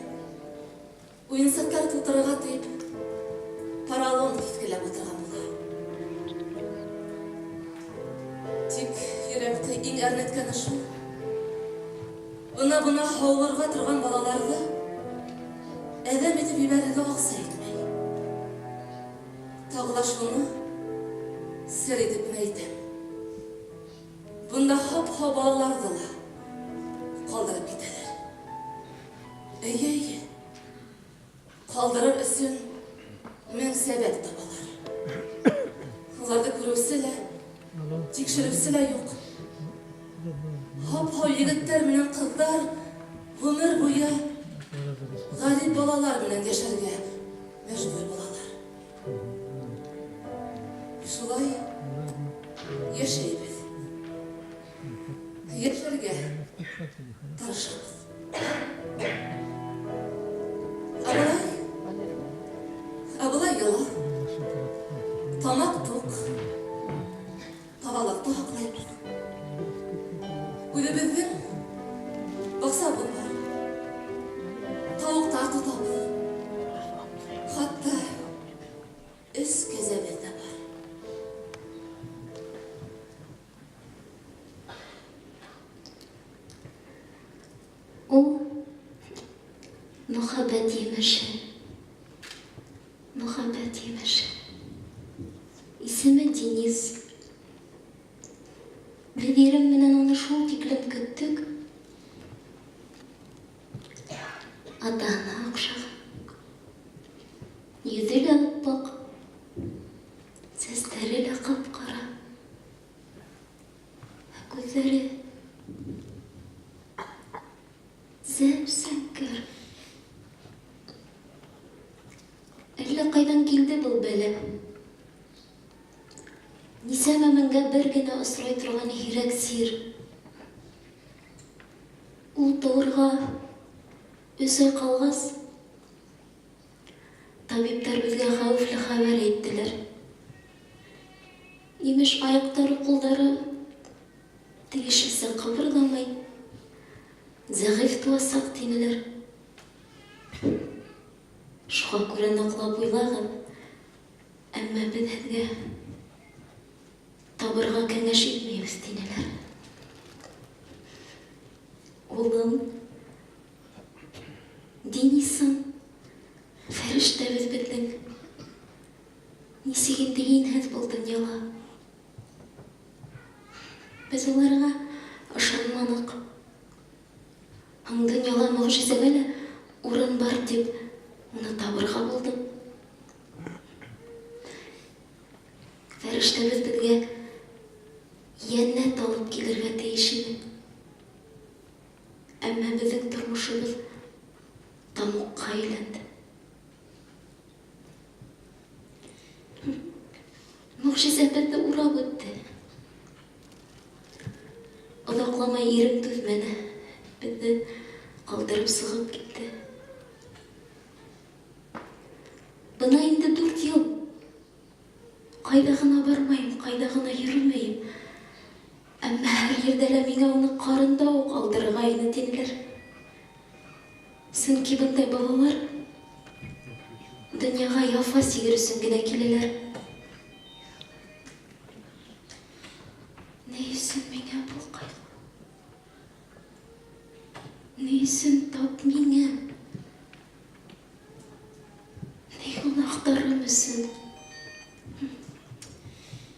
уйынсыҡтар тултырырға тип поролон киҫкеләп ултырған була. Тик йөрәкте иң әрнеткәне шул. Бына-бына һауығырға торған балаларҙы әҙәм итеп ебәрергә аҡса етмәй. Тағы ла шуны сер итеп кенә әйтәм. Бында һап-һау балаларҙы ла ҡалдырып китәләр. Эйе, эйе. Ҡалдырыр өсөн мең сәбәп табалар. Уларҙы күреүсе лә, тикшереүсе лә юҡ. Һап-һау егеттәр менән ҡыҙҙар ғүмер буйы ғәрип балалар менән йәшәргә мәжбүр булалар. Шулай йәшәйбеҙ. Йәшәргә тырышабыҙ. Ә былай йылы. Тамаҡ туҡ. Таҙалыҡты һаҡлайбыҙ. Үҙебеҙҙең баҡсабыҙ бар. Тауыҡтар тотабыҙ. Хатта өс кәзәбеҙ ҙә бар. Ул мөхәббәт емеше. Мөхәббәт емеше. Исеме Денис. Беҙ ирем менән уны шул тиклем көттөк. Атаһына оҡшаған. Йөҙө лә аппаҡ, сәстәре лә ҡап-ҡара. Ә күҙҙәре зәп-зәңгәр. Әллә ҡайҙан килде был бәлә. Нисәмә меңгә бер генә осрай торған һирәк сир. Ул тыуырға өс ай ҡалғас, табиптар беҙгә хәүефле хәбәр әйттеләр. Имеш, аяҡтары, ҡулдары тейешенсә ҡыбырҙамай, зәғиф тыуасаҡ тинеләр. Шуға күрә ныҡлап уйлағыҙ, әммә беҙ һеҙгә табырға кәңәш итмәйбеҙ, тинеләр. Улым, Денисым, фәрештәбеҙ беҙҙең. Нисек инде һинһеҙ был донъяла? Беҙ уларға ышанманыҡ. Һуң донъяла мөғжизәгә лә урын бар тип уны табырға булдыҡ. Фәрештәбеҙ беҙгә йәннәт алып килергә тейеш ине. Әммә беҙҙең тормошобоҙ тамуҡҡа әйләнде. Мөғжизә беҙҙе урап үтте. Оҙаҡламай ирем түҙмәне, беҙҙе ҡалдырып сығып китте. Бына инде 4 йыл. Ҡайҙа ғына бармайым, ҡайҙа ғына йөрөмәйем. Әммә һәр ерҙә лә миңә уны ҡарында уҡ алдырырға ине тинеләр. Сөнки бындай балалар донъяға яфа сигер өсөн генә киләләр. Ни өсөн миңә был ҡайғы? Ни өсөн тап миңә? Ни гөнаһтарым өсөн?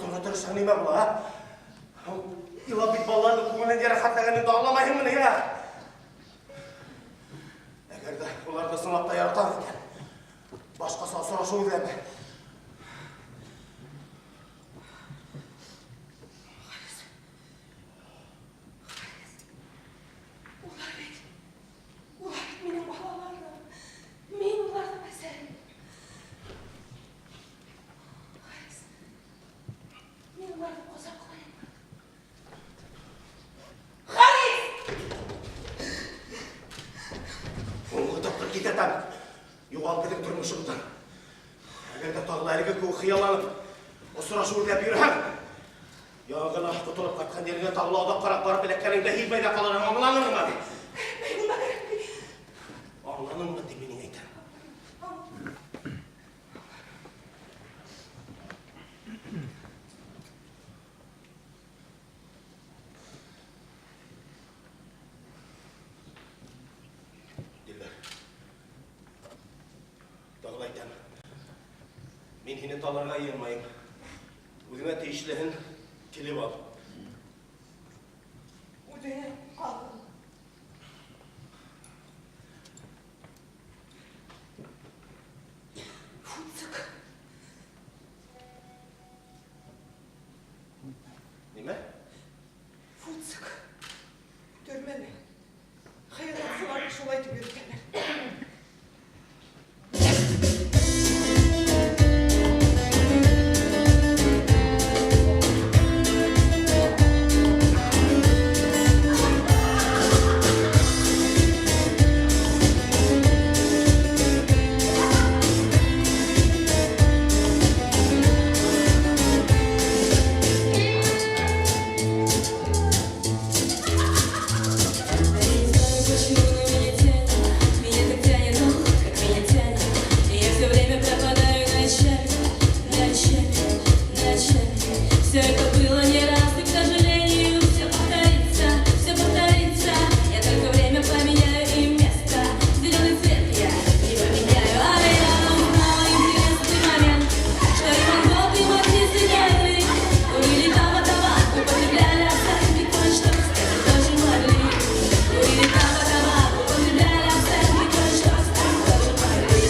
Онотторға тырышһаң нимә була, ә? Илап бит балаларҙың күңелен йәрәхәтләгәнеңде аңламайһыңмы ни, ә? Әгәр ҙә уларҙы ысынлап та яратаң икән, башҡаса осрашыу эҙләмә. Улар бит, улар бит минең балаларым. Мин уларҙың әсәһе. Харис, мин уларҙы ҡосаҡлайым. Харис! Һуңғы тапҡыр киҫәтәм. Юғал беҙҙең тормошобоҙҙан. Әгәр ҙә тағы ла әлеге кеүек хыялланып, осрашыу эҙләп йөрөһәң, яңы ғына ҡотолоп ҡайтҡан ереңә тағы ла оҙаҡҡараҡ барып эләккәнеңде һиҙмәй ҙә ҡалырһың, аңланыңмы? Кәрәкмәй, уна кәрәкмәй. Аңланыңмы тип мин әйтәм. Дилбәр. Тағы ла әйтәм. Мин һине таларға йыйынмайым. Үҙеңә тейешлеһен килеп ал. Үҙеңә ал. Фуцик. Нимә? Фуцик. Төрмәне. Хыянатсыларҙы шулай тип йөрөтәләр. Я не знаю, почему, но меня тянет, меня так тянет, ох, как меня тянет. И я все время пропадаю ночами, ночами, ночами. Все это было не раз, и, к сожалению, все повторится, все повторится. Я только время поменяю и место, зеленый цвет я не поменяю. А я узнала интересный момент, что и Ван Гог, и Матисс, и Генри курили табак, табак, употребляли абсент, и кое-что, кстати, тоже могли. Курили табак, табак, употребляли абсент, и кое-что, кстати, тоже могли.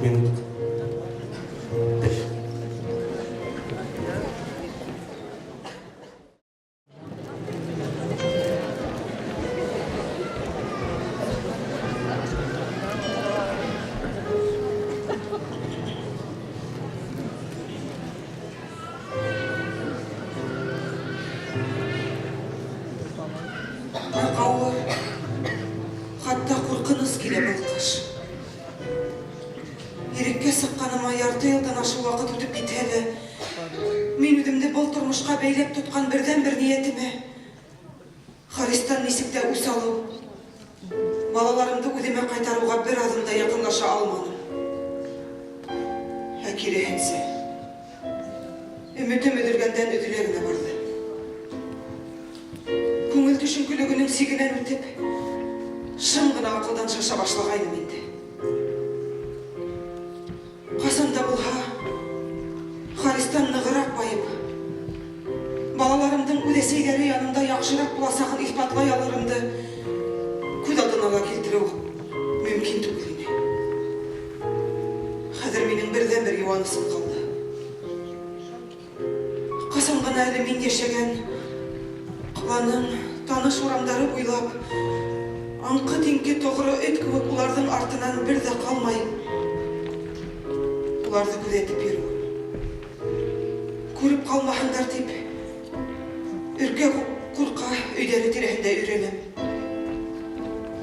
Минутка. Нык авыр, хатта куркыныс килә был кыш. Иреккә сыкканыма ярты елдан ашык вакыт үтеп китһә дә, мин үземне был тормышка бәйләп тоткан бердәнбер ниятемә, Харистан нисек тә үч алу, балаларымды үземә кайтаруга бер адым да якынлаша алманым. Ә киреһенсә, өметем өзелгәндән өзелә генә барды. Күңел төшенкелегенең сигенән үтеп, шым гына акылдан шаша башлагайным инде. Касан да булһа, Харистан ныгырак баеп, балаларымдың үҙ әсәйҙәре янында яҡшыраҡ буласағын иҫбатлай алырымды күҙ алдына ла килтереү мөмкин түгел ине. Хәҙер минең берҙән-бер йыуанысым ҡалды. Ҡасан ғына әле мин йәшәгән ҡаланың таныш урамдары буйлап, аңҡы-тиңке тоғро эт кеүек уларҙың артынан бер ҙә ҡалмай, уларҙы күҙәтеп йөрөү. Күреп ҡалмаһындар тип, өркә ҡурҡа өйҙәре тирәһендә өйрәнәм.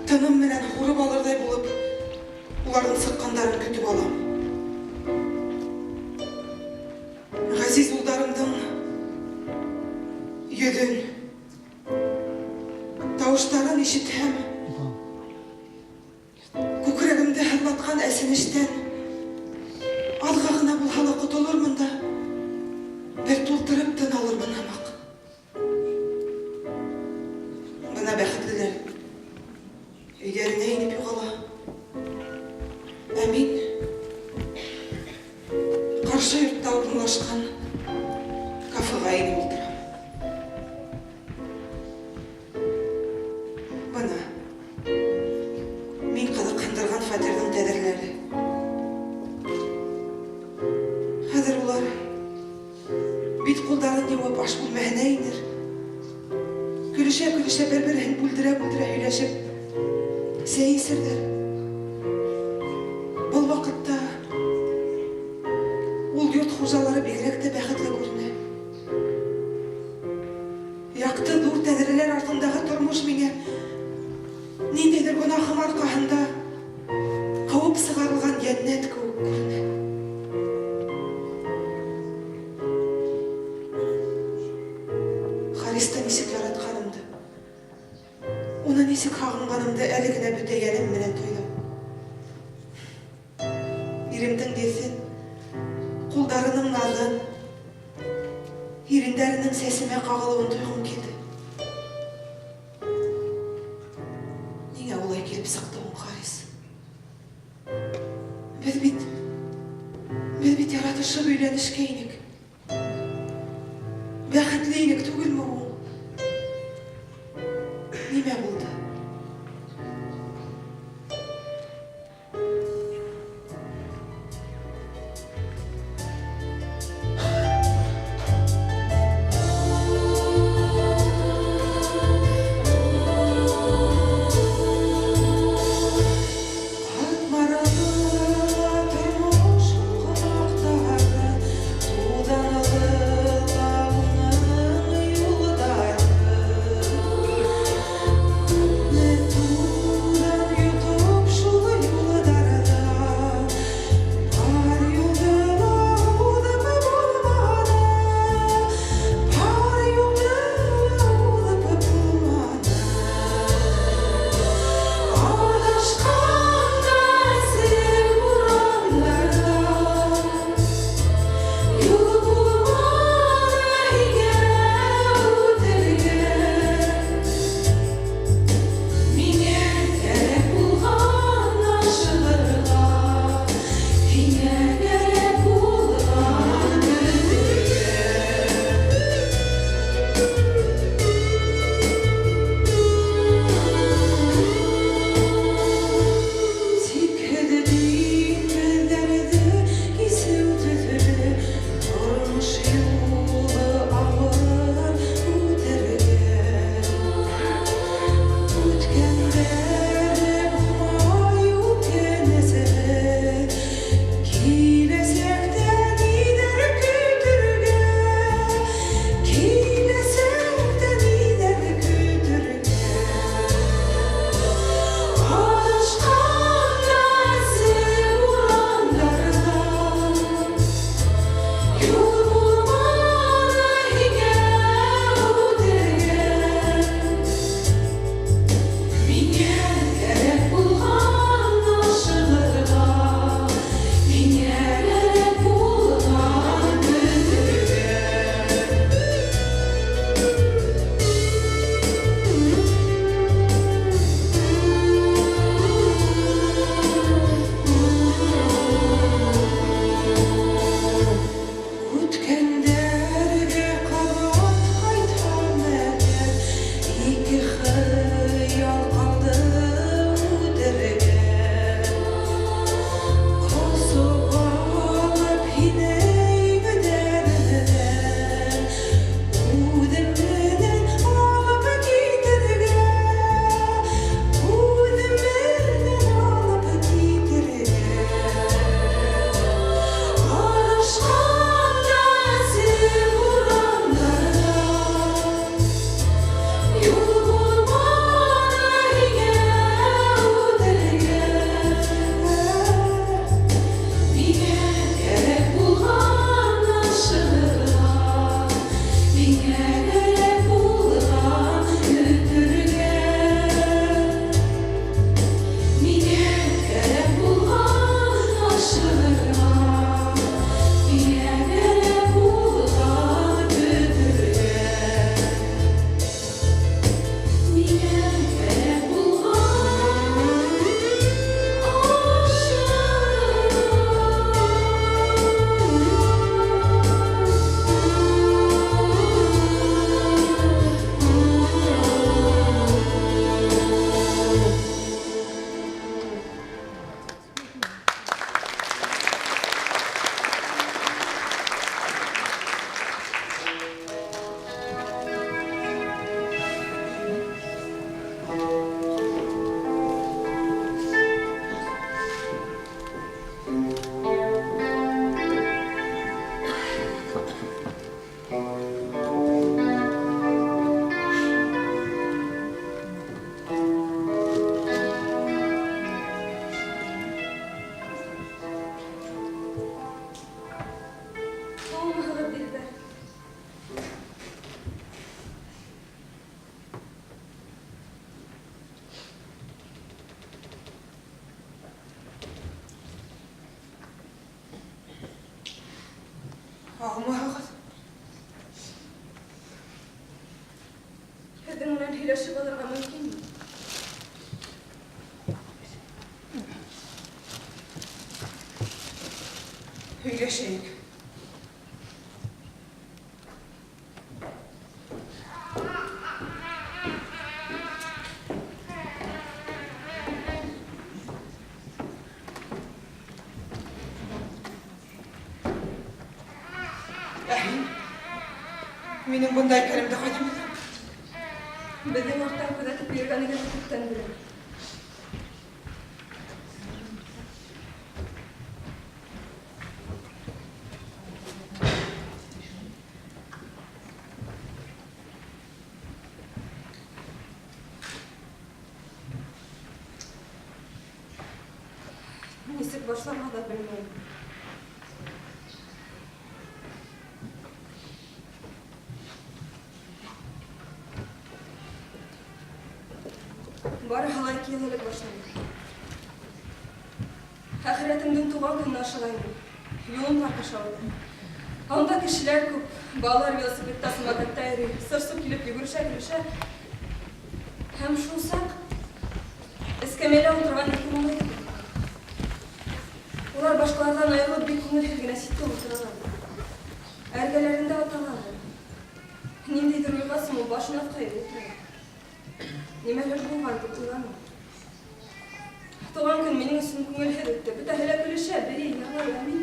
Тыным менән һурып алырҙай булып, уларҙың сыҡҡандарын көтөп алам. Ғәзиз улдарымдың йөҙөн, тауыштарын ишетһәм, күкрәгемде һыҙлатҡан әсенештән аҙға ғына булһа ла ҡотолормон да, бер тултырып тын алырмын һымаҡ. Бына бәхетлеләр өйҙәренә инеп юғала. Ә мин ҡаршы йортта урынлашҡан кафеға инеп ултырам. Бына мин ҡыҙыҡһындырған фатирҙың тәҙрәләре. Хәҙер улар бит ҡулдарын йыуып аш бүлмәһенә инер. Көлөшә-көлөшә бер-береһен бүлдерә-бүлдерә һөйләшеп сәй эсерҙәр. Был ваҡытта ул йорт хужалары бигерәк тә бәхетле күренә. Яҡты ҙур тәҙрәләр артындағы тормош миңә ниндәйҙер гонаһым арҡаһында ҡыуып сығарылған йәннәт кеүек күренә. Харисты нисек яратҡанымды, уны нисек һағынғанымды әле генә бөтә йәнем менән тойҙом. Иремдең еҫен, ҡулдарының наҙын, ирендәренең сәсемә ҡағылыуын тойғом килде. Ниңә улай килеп сыҡты һуң, Харис? Беҙ бит яратышып өйләнешкәйнек. Бәхетле инек түгелме ул? Нимә булды? Һаумыһығыҙ. Һеҙҙең менән һөйләшеп алырға мөмкинме? Һөйләшәйек. Ә һин? Минең бында икәнемде ҡайҙан белдең? Беҙҙең арттан күҙәтеп йөрөгәнегеҙҙе күптән беләм. Нисек башларға ла белмәйем. Барыһы ла ике йыл элек башланды. Әхирәтемдең туған көнөнә ашыға инем. Юлым парк аша үтә. Анда кешеләр күп, балалар велосипедта, самокатта йөрөй, сыр-су килеп йүгерешә-көлешә. Һәм шул сак эскәмйәлә утырган ике малай күрдем. Улар башҡаларҙан айырылып бик күңелһеҙ генә ситтә ултыралар. Эргәләрендә аталары. Ниндәйҙер уйға сумып, башын аҫҡа эйеп ултыра. Нимәлер булған тип уйланым. Туған көн минең өсөн күңелһеҙ үтте. Бөтәһе лә көлөшә, бейей, йырлай, ә мин...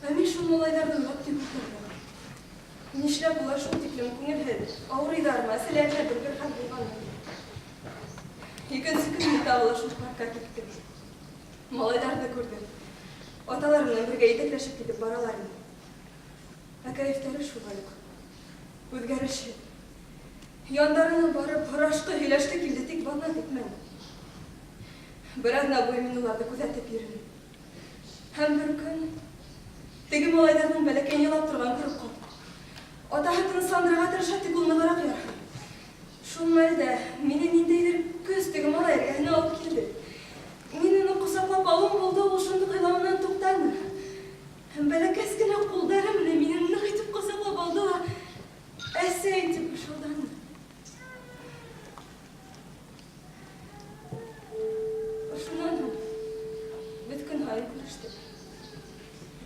Ә мин шул малайҙарҙы уйлап тик ултырҙым. Нишләп улар шул тиклем күңелһеҙ? Ауырыйҙармы, әсәләренә бер-бер хәл булғанмы? Икенсе көн мин тағы ла шул паркка киттем. Малайҙарҙы күрҙем. Аталары менән бергә етәкләшеп китеп баралар ине. Ә кәйефтәре шулай уҡ үҙгәрешһеҙ. Яндарына барып, һорашты, һөйләште килде, тик бана китмәне. Бер аҙна буйы мин уларҙы күҙәтеп йөрөнөм. Һәм бер көн теге малайҙарҙың бәләкәйен илап торған күреп ҡалдым. Атаһы тынысландырырға тырыша, тик ул нығыраҡ ярһый. Шул мәлдә мине ниндәйҙер көс теге малай эргәһенә алып килде. Мин уны ҡосаҡлап алыуым булды, ул шундуҡ илауынан туҡтаны. Һәм бәләкәс кенә ҡулдары менән мине ныҡ итеп ҡосаҡлап алды ла, әсәй тип бышылданы. Ошонан һуң беҙ көн һайын күрештек.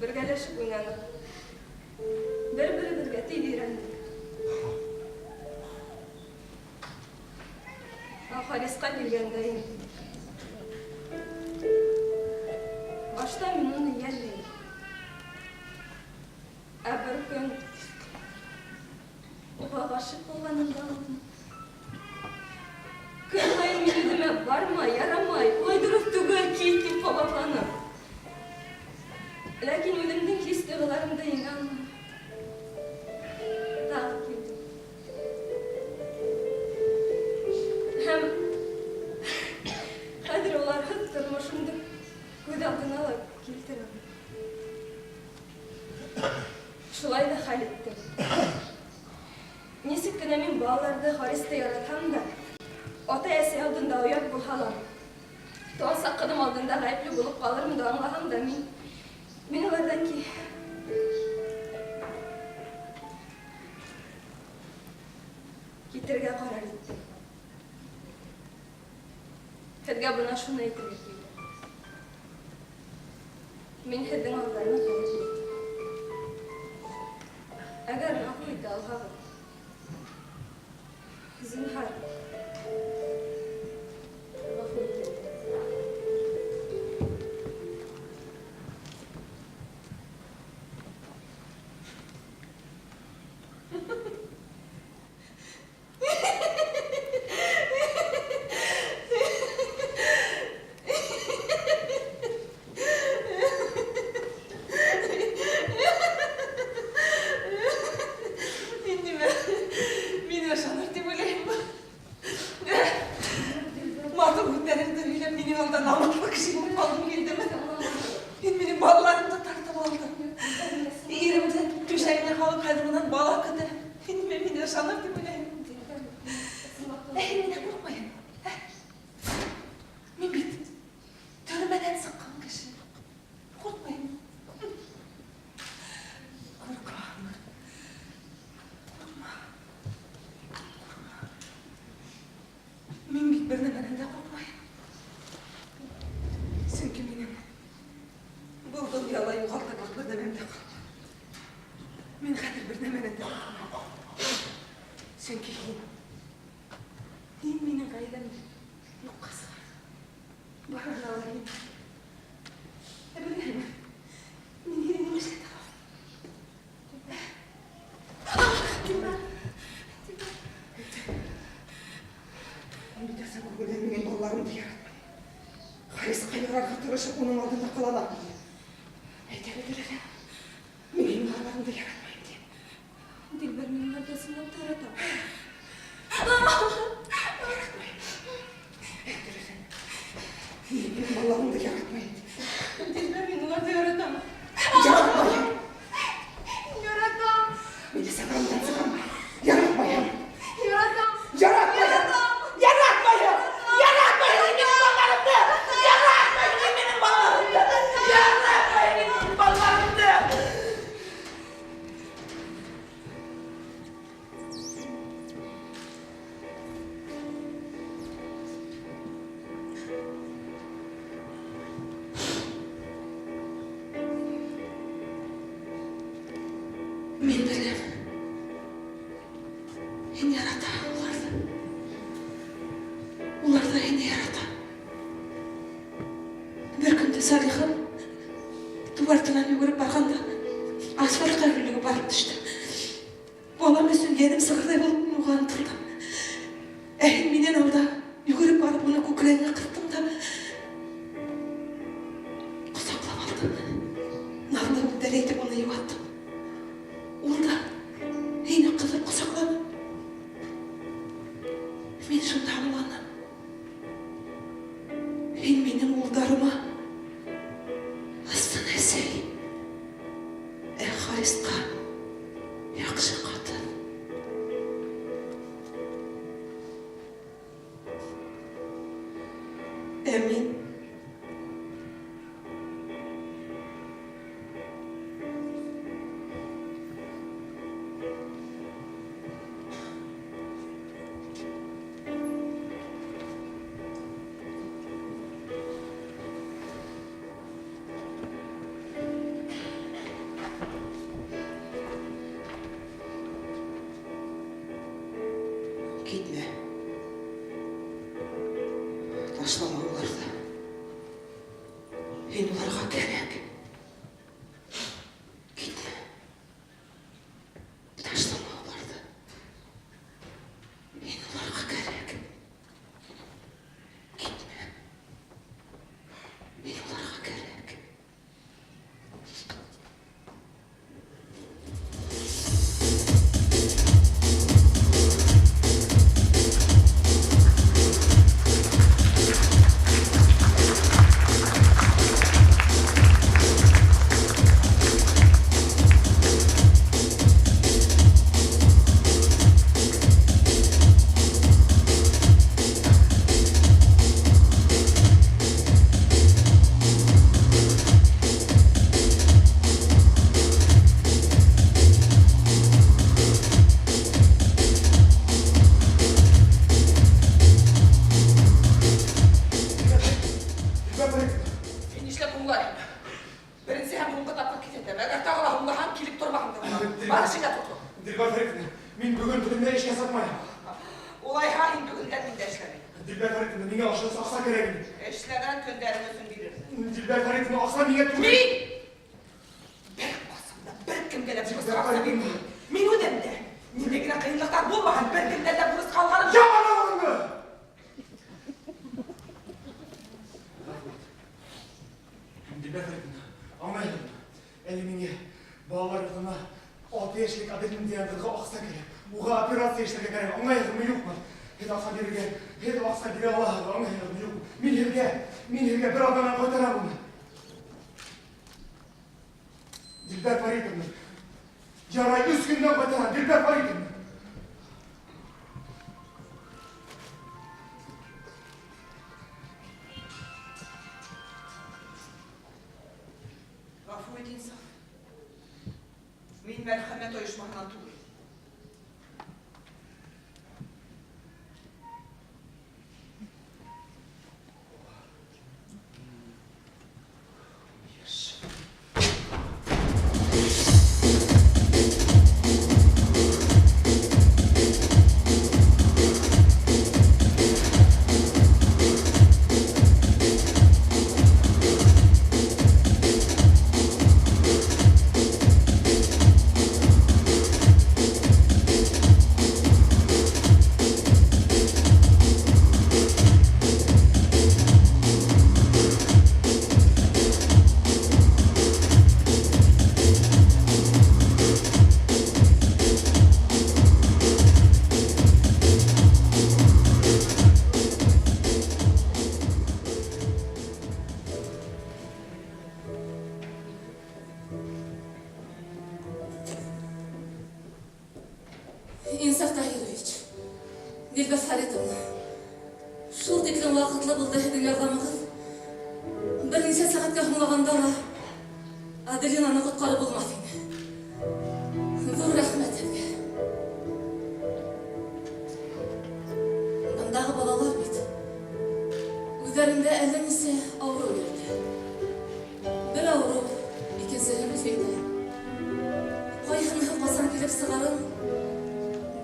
Бергәләшеп уйнаныҡ. Бер-беребеҙгә тиҙ өйрәндек. Ә Харисҡа килгәндә инде. Башта мин уны йәлләйем. Ә бер көн уға ғашиҡ булғанымды аңладым. Көн һайын мин үҙемә барма, ярамай, улай дөрөҫ түгел, кит тип ҡабатланым. Ләкин үҙемдең хис-тойғоларымды еңә алманым. Тағы килдем. Һәм хәҙер уларһыҙ тормошомдо күҙ алдына ла килтерәм. Шулай ҙа хәл иттем. Нисек кенә мин балаларҙы, Харисты яратһам да, ата-әсәй алдында оят булһа ла, тыуасаҡ ҡыҙым алдында ғәйепле булып ҡалырмын да аңлаһам да, мин уларҙан китергә ҡарар иттем. Һеҙгә бына шуны әйтергә килдем. Мин һеҙҙең алда ныҡ ғәйепле. Әгәр ғәфү итә алһағыҙ, зинһар, ғәфү итегеҙ. Мин нимә? Мине ышаныр тип уйлайһыңмы? Беркем менән дә курыкмайым. Сөнки һин, һин минең гаиләмде юҡҡа сығарҙың. Барыһына ла һин. Ә беләһеңме, мин һине нимә эшләтә алам? Дилбәр. Дилбәр. Мин бит ысын күңелдән минең балаларымды яратмайым. Хариска ярарга тырышып, уның алдында кыланам. Әйтә бит дөресен. Мин һинең балаларыңды яратмайым дим. Дилбәр, мин уларҙы ысынлап та яратам. Яратмайым. Әйт дөресен. Мин һинең балаларыңды яратмайым дим. Дилбәр, мин уларҙы яратам. Яратмайым. Яратам. Мине сәғәмдән сығарма. Яратмайым. Яратам. Яратмайым. Яратмайым. Яратмайым мин минең балаларымды. Яратмайым мин минең балаларымды. Яратмайым мин минең балаларымды. Мин беләм. Һин яратаһың уларҙы. Улар ҙа һине ярата. Бер көндө Сәлихым тыу артынан йүгереп барғанда асфальтҡа һөрлөгөп барып төштө. Балам өсөн йәнем сығырҙай булып мин уға ынтылдым. Ә һин минән алда йүгереп барып уны күкрәгеңә ҡыҫтың да ҡосаҡлап алдың. Наҙлы һүҙҙәр әйтеп уны йыуаттың. Ул да һине ҡыҫып ҡосаҡланы. Мин шунда аңланым. Һин минең улдарыма ысын әсәй, ә Харисҡа яҡшы ҡатын. Ә мин Китмә. Ташлама уларҙы. Һин уларға кәрәк. Китмә. Ташлама уларҙы. Һин уларға кәрәк. Китмә. Һин уларға кәрәк. Һин нишләп һуңлайһың? Беренсе һәм һуңғы тапҡыр киҫәтәм. Әгәр тағы ла һуңлаһаң, килеп тормаһын да була. Бар эшеңә тотон. Дилбәр Фәритовна, мин бөгөн бөтөнләй эшкә сыҡмайым. Улайһа, һин бөгөндән мин дә эшләмәйем. Дилбәр Фәритовна, миңә ашығыс аҡса кәрәк ине. Эшләгән көндәрең өсөн бирермен. Дилбәр Фәритовна, аҡса миңә түгел. Мин бер ҡасан да бер кемгә лә бурысҡа аҡса бирмәйем. Мин үҙем дә ниндәй генә ҡыйынлыҡтар булмаһын, бер кемдән дә бурысҡа алғаным юҡ. Яман ауыҙыңды! Дилбәр Фәритовна, аңлайһығыҙмы? Әле миңә балалар йортона 6 йәшлек Аделина тигән ҡыҙға аҡса кәрәк. Уға операция эшләргә кәрәк. Аңлайһығыҙмы, юҡмы? Һеҙ аҡса бирергә, һеҙ аҡса бирә алаһығыҙ, аңлайһығыҙмы, юҡмы? Мин һеҙгә бер аҙнанан ҡайтарам уны. Дилбәр Фәритовна, ярай 3 көндән ҡайтарам, Дилбәр Фәритовна. Ғәфү ит, Инсаф. Мин мәрхәмәт ойошмаһынан түгел. Дилбәр Фәритовна, шул тиклем ваҡытлы булды һеҙҙең ярҙамығыҙ. Бер нисә сәғәткә һуңлағанда ла Аделинаны ҡотҡарып булмаҫ ине. Ҙур рәхмәт һеҙгә. Бындағы балалар бит үҙҙәрендә әллә нисә ауырыу йөрөтә. Бер ауырыу икенсеһен көсәйтә. Ҡайһыныһы ҡасан килеп сығарын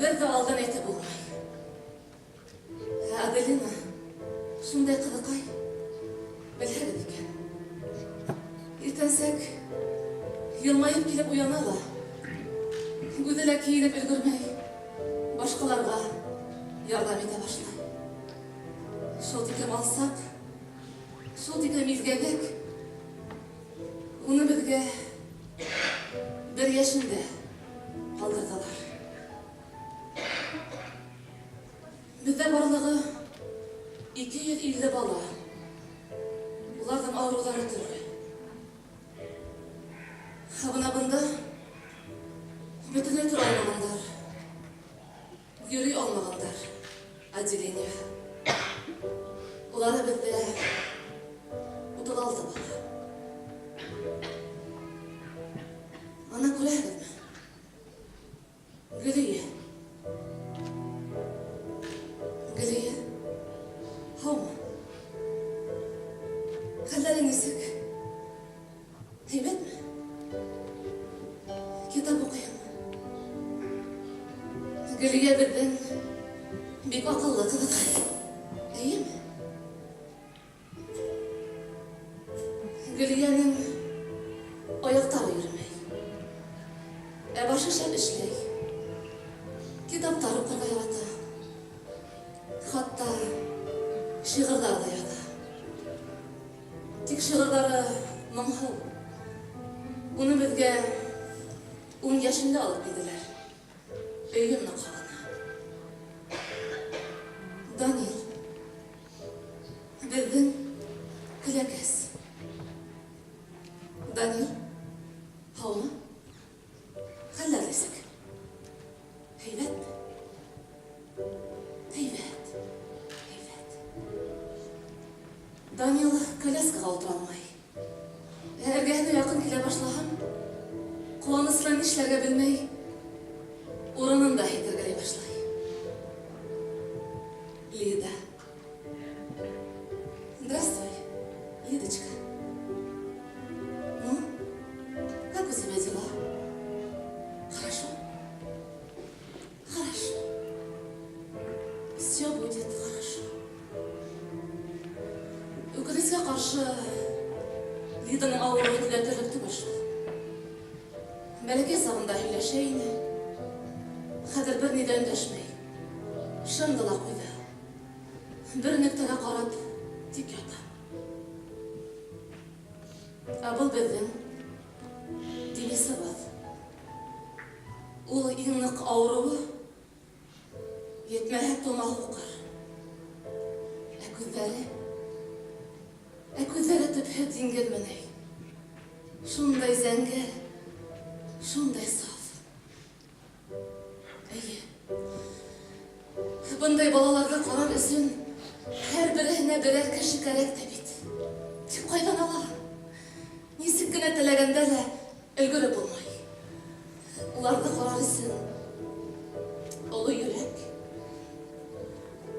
бер ҙә алдан әйтеп булмай. Ә Аделина шундай ҡыҙыҡай, белһәгеҙ икән. Иртәнсәк йылмайып килеп уяна ла, үҙе лә кейенеп өлгөрмәй, башҡаларға ярҙам итә башлай. Шул тиклем алсаҡ, шул тиклем изгәлек, уны беҙгә бер йәшендә ҡалдырҙылар. Беҙҙә барлығы 250 бала. Уларҙың ауырыуҙары төрлө. Ә бына бында бөтөнләй тора алмағандар, йөрөй алмағандар отделение. Улары беҙҙә 36 бала. Ана күрәһегеҙме? Гөлиә. Гөлиә, һаумы? Хәлдәрең нисек? Һәйбәтме? Китап уҡыйһыңмы? Гөлиә беҙҙең бик аҡыллы ҡыҙыҡай. Эйеме? Гөлиәнең аяҡтары йөрөмәй. Ә башы шәп эшләй. Китаптар уҡырға ярата. Хатта шиғырҙар ҙа яҙа. Тик шиғырҙары моңһоу. Уны беҙгә 10 йәшендә алып килделәр. Өйөм ныҡһағына. Данил, беҙҙең көләкәс. Данил, һаумы? Хәлдәр нисек? Һәйбәтме? Һәйбәт, һәйбәт. Данил коляскаға ултыра алмай. Ә эргәһенә яҡын килә башлаһам, ҡыуанысынан нишләргә белмәй, урынында һикергеләй башлай. Лида. Здравствуй, Лидочка. Ну, как у тебя дела? Хорошо? Хорошо. Все будет хорошо. Үкенескә ҡаршы, Лиданың ауырыуы төҙәтерлек түгел шул. Бәләкәй сағында һөйләшә ине. Хәҙер бер ни ҙә өндәшмәй. Шымды ла ҡуйҙы. Бер нөктәгә ҡарап тик ята. Ә был беҙҙең Денисыбыҙ. Ул иң ныҡ ауырыуы етмәһә тома һуҡыр. Ә күҙҙәре төпһөҙ диңгеҙ менәй. Шундай зәңгәр, шундай саф. Эйе. Бындай балаларҙы ҡарар өсөн һәр береһенә берәр кеше кәрәк тә бит. Тик ҡайҙан ала? Нисек кенә теләгәндә лә өлгөрөп булмай. Уларҙы ҡарар өсөн оло йөрәк,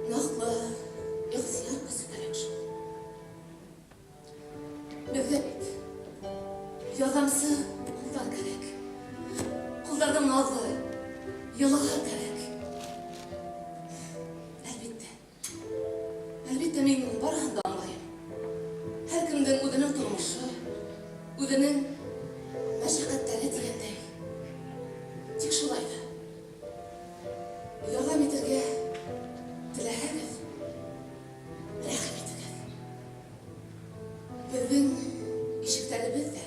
ныҡлы ихтыяр көсө кәрәк шул. Беҙгә бит ярҙамсы ҡулдар кәрәк. Ҡулдарҙың наҙы, йылыһы кәрәк. Әлбиттә. Әлбиттә, мин барыһын да аңлайым. Һәр кемдең үҙенең тормошо, үҙенең мәшәҡәттәре тигәндәй. Тик шулай ҙа ярҙам итергә теләһәгеҙ, рәхим итегеҙ. Беҙҙең ишектәребеҙ ҙә,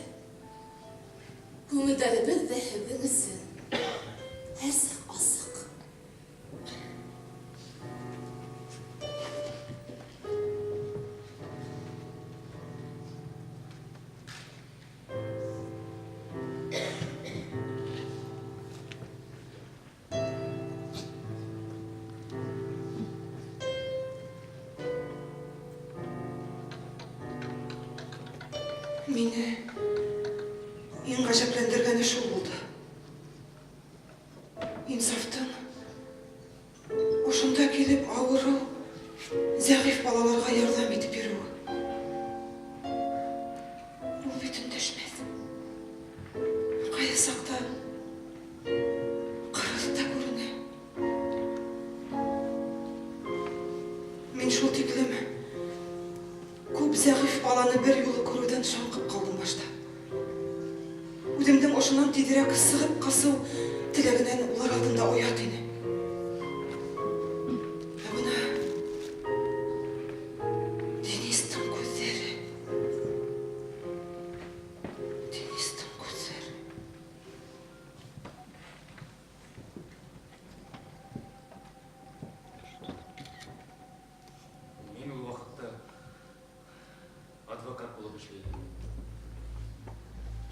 күңелдәребеҙ ҙә һеҙҙең өсөн һәр саҡ асыҡ. Мине иң ғәжәпләндергәне шул булды. Инсафтың ошонда килеп ауырыу, зәғиф балаларға ярҙам итеп йөрөүе. Ул бит өндәшмәҫ. Ҡайһы саҡта ҡырыҫ та күренә. Мин шул тиклем күп зәғиф баланы бер юлы күреүҙән шаңҡып ҡалдым башта. Үҙемдең ошонан тиҙерәк сығып ҡасыу теләгенән улар алдында оят ине. Ә бына Денистың күҙҙәре. Денистың күҙҙәре. Мин ул ваҡытта адвокат булып эшләй инем.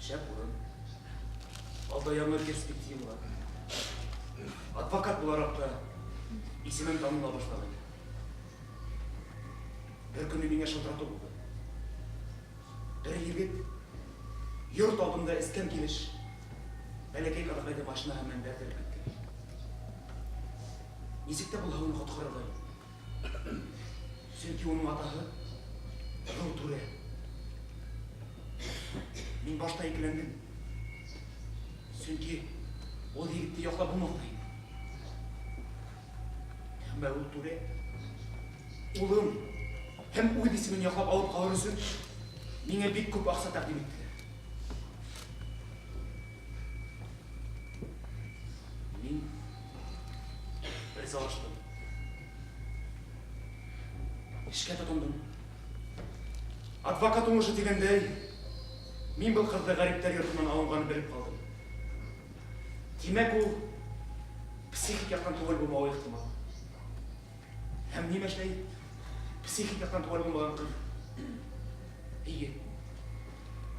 Шәп урын. Алда яңы перспективалар. Адвокат булараҡ та исемем таныла башлаған. Бер көнө миңә шылтыратыу булды. Бер егет йорт алдында эскән килеш бәләкәй ҡалаҡайҙы машинаһы менән бәрҙереп киткән. Нисек тә булһа уны ҡотҡарырға ине. Сөнки уның атаһы ҙур түрә. Мин башта икеләндем. Сөнки ул егетте яҡлап булмаҫ ине. Әммә ул түрә улым һәм үҙ исемен яҡлап алып ҡалыр өсөн миңә бик күп аҡса тәҡдим иттеләр. Мин ризалаштым. Эшкә тотондом. Адвокат уңышы тигәндәй, мин был ҡыҙҙы ғәриптәр йортонан алынғанын белеп ҡалдым. Тимәк, ул психик яҡтан түгел булмауы ихтимал. Һәм нимә эшләй? Психик яҡтан түгел булмаған ҡыҙ. Эйе.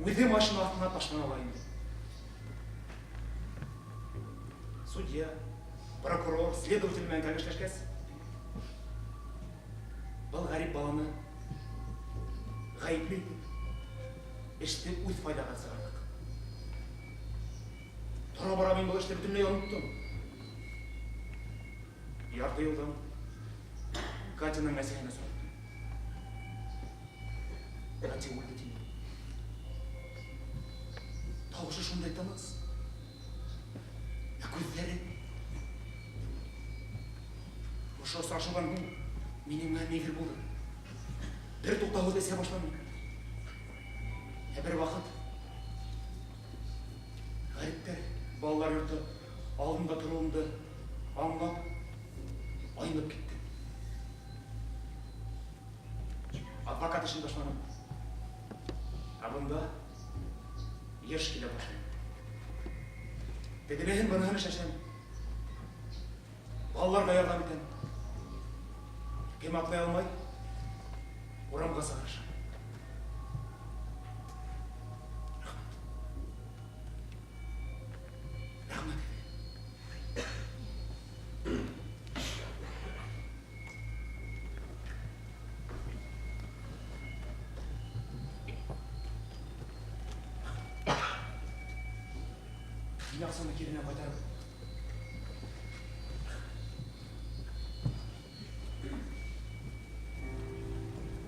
Үҙе машина аҫтына ташлана ла инде. Судья, прокурор, следователь менән кәңәшләшкәс, был ғәрип баланы ғәйепле итеп, эште үҙ файҙаға сығарҙыҡ. Тора-бара мин был эште бөтөнләй оноттом. Ярты йылдан Катяның әсәһенә сораттым. Катя үлде тине. Тауышы шундай тыныс. Ә күҙҙәре. Ошо осрашыуҙан һуң минең менән ниҙер булды. Бер туҡтауһыҙ эсә башланым. Ә бер ваҡыт ғәриптәр балалар йорто алдында тороуымды аңлап, айнып киттем. Адвокат эшен ташланым. Ә бында йыш килә башланым. Тегенеһен быныһын эшләшәм. Балаларға ярҙам итәм. Кем атлай алмай, урамға сығарышам. Рәхмәт. Рәхмәт. Мин аҡсаны киренә ҡайтарып.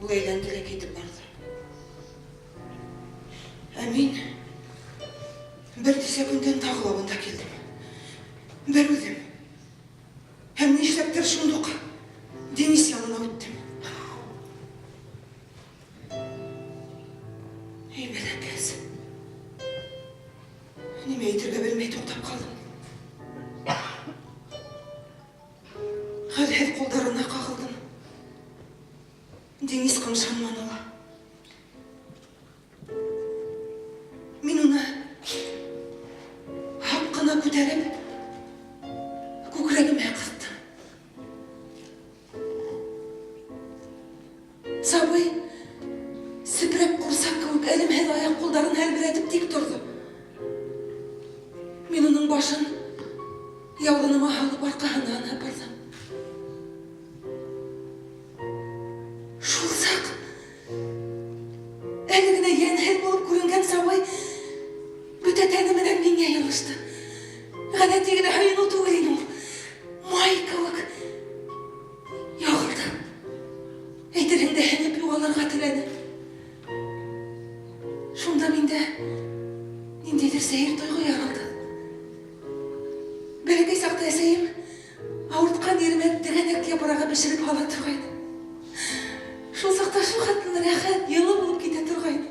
Ул әйләнде лә китеп барҙы. Ә мин бер нисә көндән тағы ла бында килдем. Бер үҙем. Һәм нишләптер шундуҡ Денис янына үттем. Эй, бәләкәс. Нимә әйтергә белмәй туҡтап ҡалдым. Хәлһеҙ ҡулдарына ҡағылдым. Денис ҡымшанманы ла. Мин уны һаҡ ҡына күтәреп, күкрәгемә ҡыҫтым. Сабый сепрәк ҡурсаҡ кеүек әлемһеҙ аяҡ-ҡулдарын һәлберәтеп тик торҙо. Мин уның башын яурыныма һалып арҡаһынан һыпырҙым. Шул саҡ әле генә йәнһеҙ булып күренгән Ғәҙәти генә һөйөнөү түгел ине ул. Май кеүек ягылды. Әйтерһең дә һеңеп юғалырға теләне. Шунда миндә ниндәйҙер сәйер тойғо яралды. Бәләкәй саҡта әсәйем ауыртҡан еремә тегәнәк япрағы бешереп һала торғайны. Шул саҡта шул хәтле рәхәт, йылы булып китә торғайны.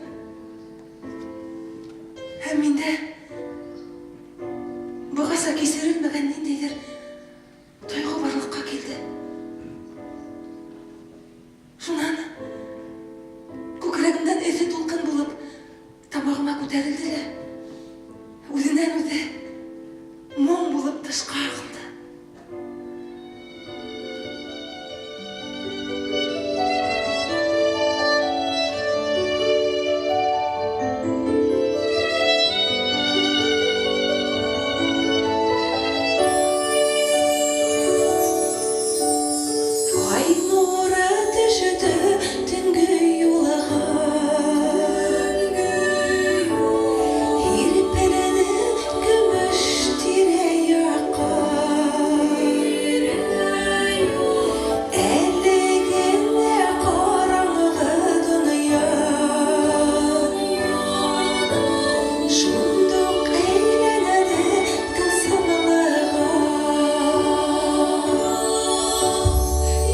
Һәм миндә бығаса кисерелмәгән ниндәйҙер тойғо барлыҡҡа килде. Шунан күкрәгемдән эҫе тулҡын булып тамағыма күтәрелде лә үҙенән үҙе моң булып тышҡа ағылды. Ай нуры төштө төнгө юлға, һирпелде көмөш тирә-яҡҡа. Әле генә ҡараңғы донъя шундуҡ әйләнде тылсымлыға.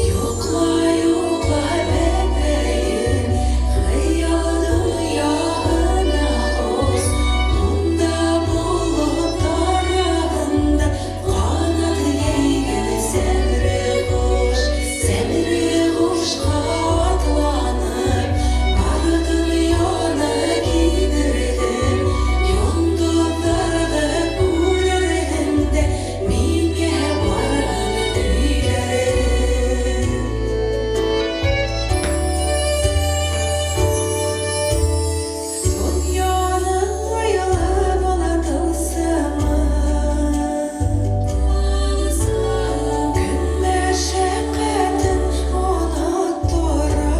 Йоҡла, йоҡла, бәбәйем, хыял донъяһына ос. Унда болот араһында ҡанат йәйгән сәмре ҡош. Сәмре ҡошҡа атланып, бар донъяны гиҙерһең. Йондоҙҙарҙы күрерһең дә миңә барыһын һөйләрһең. Донъяның айлы була тылсымы, көн мәшәҡәтен оноттора.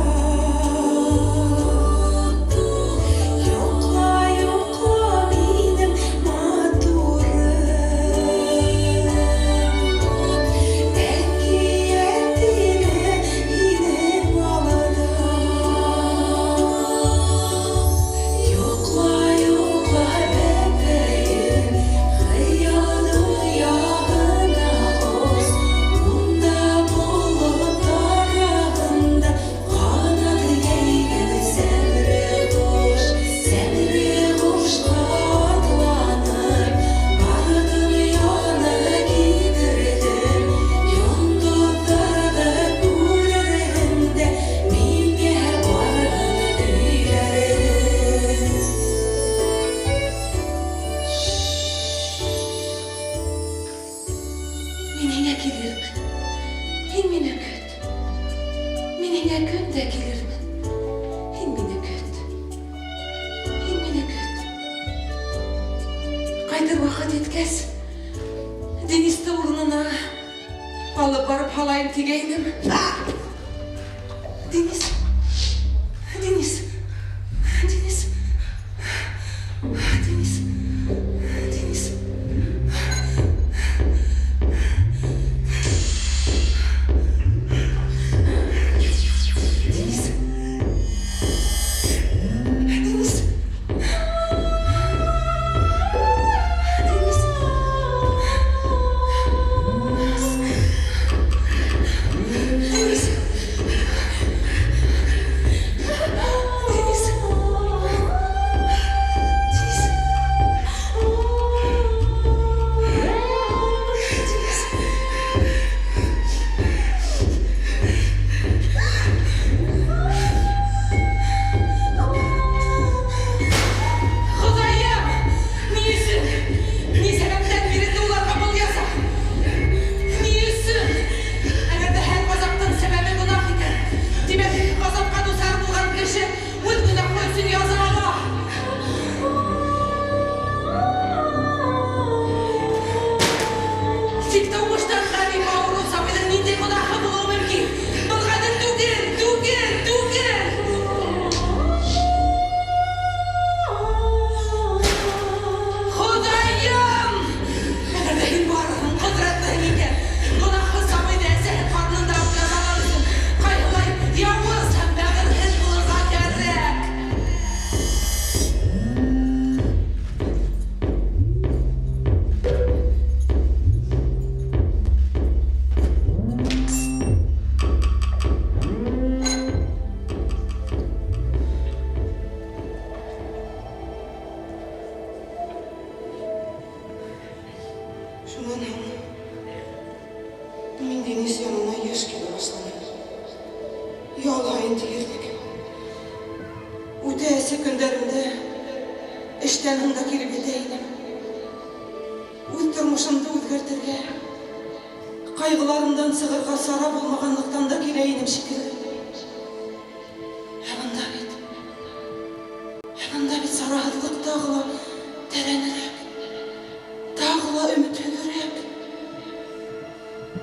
Йоҡла, йоҡла, минең матурым, әкиәт иле һинең алда. Йоҡла, йоҡла, бәбәйем, хыял донъяһына ос. Унда болот араһында ҡанат йәйгән сәмре ҡош. Сәмре ҡошҡа атланып, бар донъяны гиҙерһең. Йондоҙҙарҙы күрерһең дә миңә барыһын һөйләрһең. Мин һиңә килермен. Һин мине көт. Мин һиңә көн дә килермен. Һин мине көт. Һин мине көт. Ҡайтыр ваҡыт еткәс, Денисты урынына алып барып һалайым тигәйнем. Денис, Денис, Денис, Денис, Денис. Денис. Денис. Денис. Денис. Денис. Денис. Шуннан һуң мин Денис янына еш килә башланым. Ял һаен диярлек. Үтә эсе көндәремдә эштән һуң да килеп етә инем. Үҙ тормошомдо үҙгәртергә, ҡайғыларымдан сығырға сара булмағанлыҡтан да килә инем шикелле. Ә бында бит, ә бында бит сараһыҙлыҡ тағы ла тәрәнерәк, тағы ла өмөтһөҙөрәк.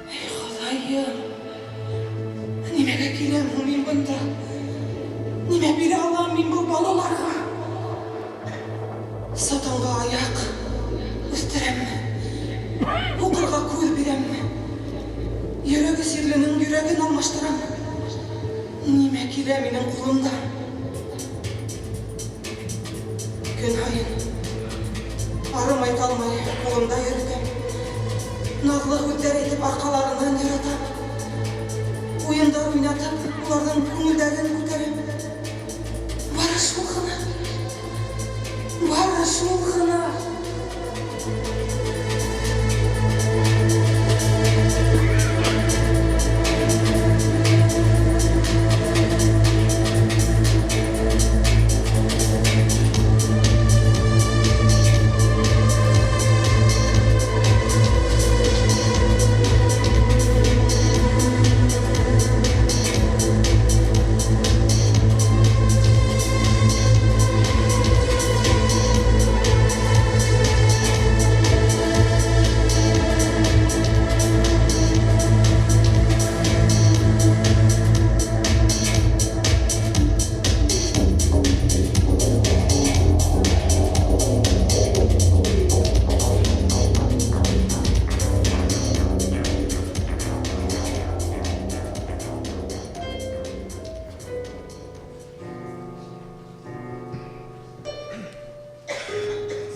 Эй, Хоҙайым, нимәгә киләм һуң мин бында? Нимә бирә алам мин был балаларға? Сатанға аяҡ үҫтерәмме? Һуҡырға күҙ бирәмме? Йөрәге сирленең йөрәген алмаштыраммы? Нимә килә минең ҡулымдан? Көн һайын арымай талмай ҡулымда йөрөтәм. Наҙлы һүҙҙәр әйтеп арҡаларынан яратам. Уйындар уйнатып, уларҙың күңелдәрен күтәрәм. Бары шул ғына. Бары шул ғына.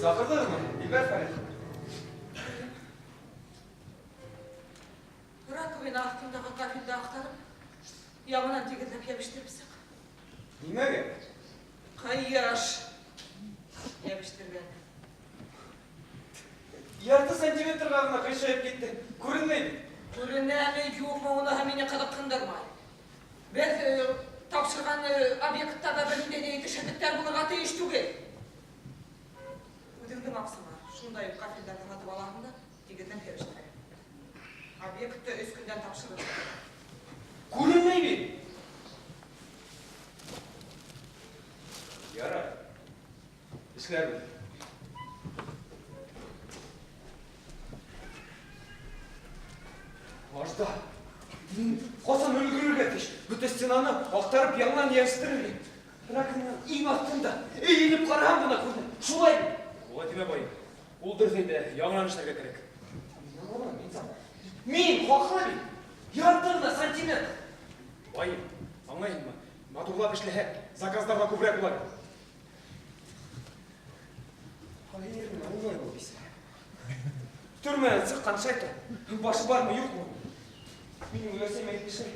Саҡырҙығыҙмы, Дилбәр Фәрит? Раковина аҫтындағы кафелде аҡтарып, яңынан тигеҙләп йәбештереп сыҡ. Нимәгә? Ҡояш йәбештергән. Ярты сантиметрға ғына ҡыйшайып китте. Күренмәй бит. Күренәме, юҡмы, уныһы мине ҡыҙыҡһындырмай. Беҙ тапшырған объекттарҙа бер ниндәй ҙә етешһеҙлектәр булырға тейеш түгел. Үҙеңдең аҡсаңа шундай уҡ кафелдәрҙе һатып алаһың да тигеҙләп йәбештерәһең. Объектты 3 көндән тапшырырға. Күренмәй бит. Ярар. Эшләрбеҙ. Ажда. Мин ҡасан өлгөрөргә тейеш? Бөтә стенаны аҡтарып яңынан йәбештерергә. Раковинаның иң аҫтында эйелеп ҡараһам ғына күренә. Шулай бит. Улай тимә, бай. Ул дөрөҫ әйтә, яңынан эшләргә кәрәк. Мин аңламайым, Инсаф. Мин хаҡлы бит. Ярты ғына сантиметр. Бай, аңлайһыңмы? Матурлап эшләһә, заказдар ҙа күберәк була. Хәйер, улай был бисә. Төрмәнән сыҡҡан шайтан. Башы бармы, юҡмы? Минең өләсәйем әйтмешли.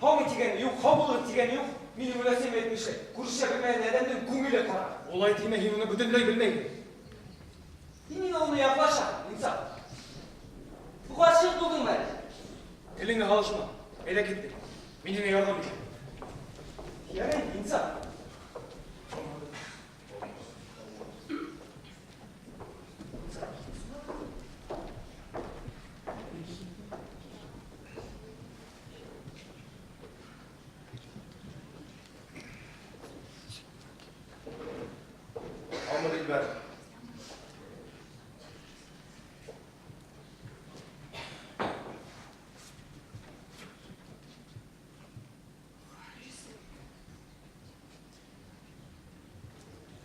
Һаумы тигәне юҡ, һау булығыҙ тигәне юҡ. Минең өләсәйем әйтмешли. Күрешә белмәгән әҙәмдең күңеле ҡара. Улай тимә, һин уны бөтөнләй белмәйһең. Һин миңә уны яҡлаша, Инсаф. Ғашиҡ булдыңмы әле? Телеңә һалышма. Әйҙә киттек. Мин һиңә ярҙам итәм. Ярай, Инсаф. Һаумы, Дилбәр.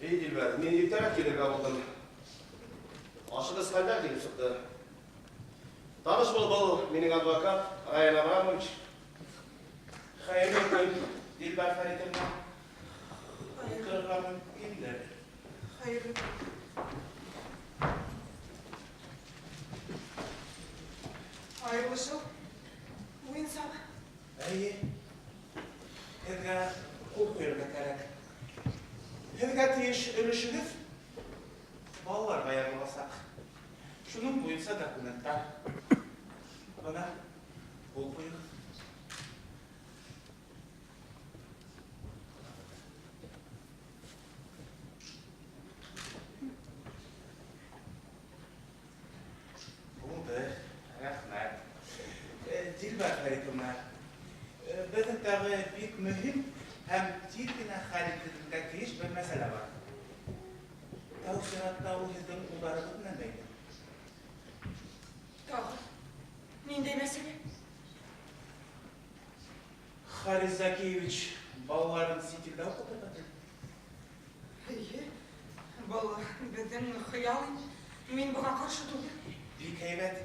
Эй, Дилбәр, мин иртәрәк килергә булдым. Ашығыс хәлдәр килеп сыҡты. Таныш бул, был минең адвокат Райан Абрамович. Хәйерле көн, Дилбәр Фәритовна. Уҡырға мөмкиндер. Хәйерле көн. Айырылышыу? Уйын сабы? Әйе. Һеҙгә ҡул ҡуйырға кәрәк. Һеҙгә тейеш өлөшөгөҙ балаларға яҙыласаҡ. Шуның буйынса документтар. Бына ҡул ҡуйығыҙ. Булды, рәхмәт. Дилбәр Фәритовна, беҙҙең тағы бик мөһим һәм тиҙ генә хәл ителергә тейеш бер мәсьәлә бар. Тәү сиратта ул һеҙҙең улдарығыҙ менән бәйле. Тағы ниндәй мәсьәлә? Харис Закиевич балаларын сит илдә уҡытырға тели. Эйе, был беҙҙең хыял ине. Мин быға ҡаршы түгел. Бик һәйбәт.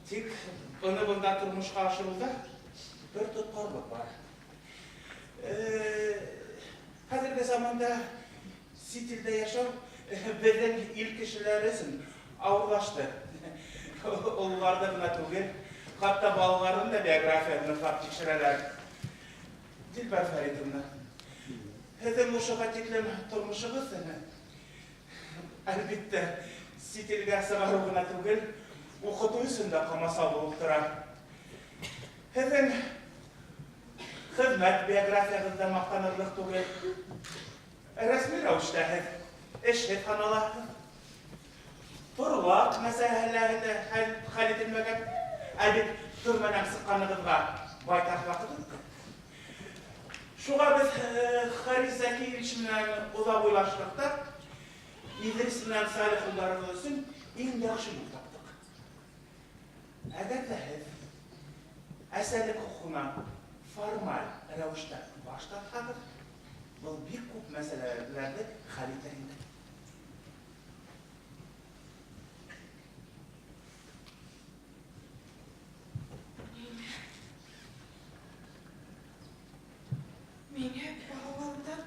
Тик быны бында тормошҡа ашырыуҙа бер тотҡарлыҡ бар. Хәҙерге заманда сит илдә йәшәү беҙҙең ил кешеләре өсөн ауырлашты. Ололарҙы ғына түгел, хатта балаларҙың да биографияһын ныҡлап тикшерәләр. Дилбәр Фәритовна, һеҙҙең ошоға тиклем тормошоғоҙ, әлбиттә, сит илгә сығарыу ғына түгел, уҡытыу өсөн дә ҡамасау булып тора. Һеҙҙең хеҙмәт биографияғыҙ ҙа маҡтанырлыҡ түгел. Рәсми рәүештә һеҙ эшһеҙ һаналаһығыҙ. Торлаҡ мәсьәләһе лә хәл ителмәгән. Ә бит төрмәнән сыҡҡанығыҙға байтаҡ ваҡыт үтте. Шуға беҙ Харис Закиевич менән оҙаҡ уйлаштыҡ та, Иҙрис менән Салих улдарығыҙ өсөн иң яҡшы юл таптыҡ. Әгәр ҙә һеҙ әсәлек хоҡуғынан формаль рәүештә баш тартһағыҙ, был бик күп мәсьәләләрҙе хәл итер инде. Миңә балаларымдан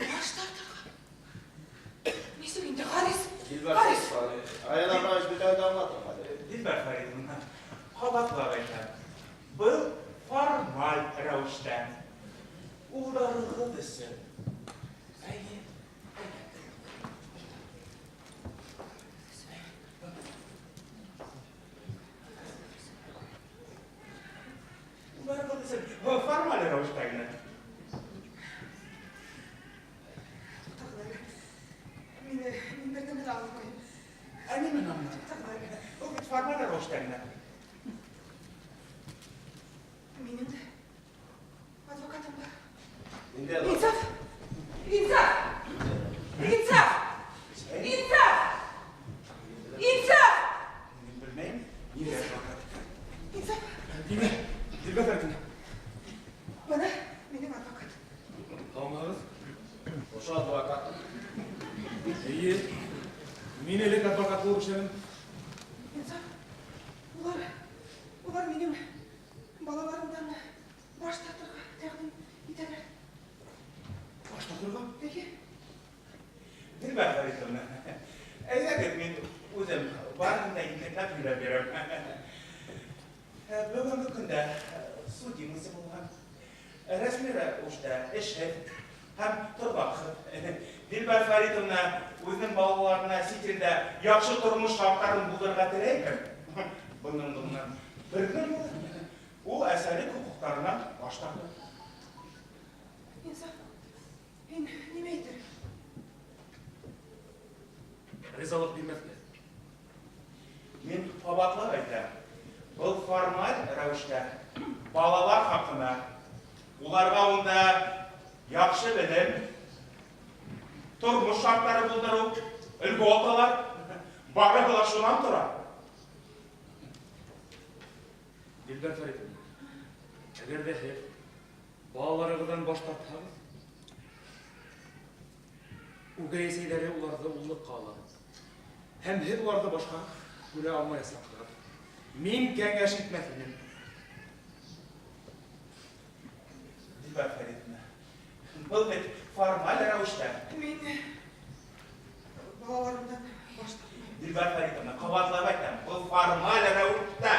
баш тартырға? Нисек инде, Харис? Дилбәр Харис! Райан Абрамович бөтәһен дә аңлатыр хәҙер. Дилбәр Фәритовна, ҡабатлап әйтәм, был формаль рәүештә. Улдарығыҙ өсөн. Әйе. Улдарығыҙ өсөн формаль рәүештә генә. Туҡтағыҙ әле. Мин бер нәмә лә аңламайым. Ә нимәне аңламайһың? Туҡтағыҙ әле. Ул бит формаль рәүештә генә. Минең дә адвокатым бар. Ниндәй адвокат? Инсаф! Инсаф! Инсаф! Инсаф! Инсаф! Мин белмәйем, ниндәй адвокат. Инсаф! Нимә? Дилбәр Фәритовна. Бына минең адвокат. Һаумыһығыҙ? Ошо адвокат. Эйе. Мин элек адвокат булып эшләнем. Инсаф, улар минең балаларымдан баш тартырға тәҡдим итәләр. Баш тартырға? Эйе. Дилбәр Фәритовна, әйҙәгеҙ, мин үҙем барыһын да ипләп һөйләп бирәм. Бөгөнгө көндә судимость булған, рәсми рәүештә эшһеҙ һәм торлаҡһыҙ. Дилбәр Фәритовна үҙенең балаларына сит илдә яҡшы тормош шарттарын булдырырға теләй икән, бының бынан бер генә юлы. Ул әсәлек хоҡуҡтарынан баш тартыр. Инсаф, һин нимә әйтер? Ризалыҡ бирмәҫкә. Мин ҡабатлап әйтәм, был формаль рәүештә балалар хаҡына, уларға унда яҡшы белем, тормош шарттары булдырыу, льготалар, барыһы ла шунан тора. Дилбәр Фәритовна, әгәр ҙә һеҙ балаларығыҙҙан баш тартһағыҙ, үгәй әсәйҙәре уларҙы уллыҡҡа ала. Һәм һеҙ уларҙы башҡа күрә алмаясаҡһығыҙ. Мин кәңәш итмәҫ инем. Дилбәр Фәритовна, был бит формаль рәүештә. Мин балаларымдан баш тартмайым. Дилбәр Фәритовна, ҡабатлап әйтәм, был формаль рәүештә.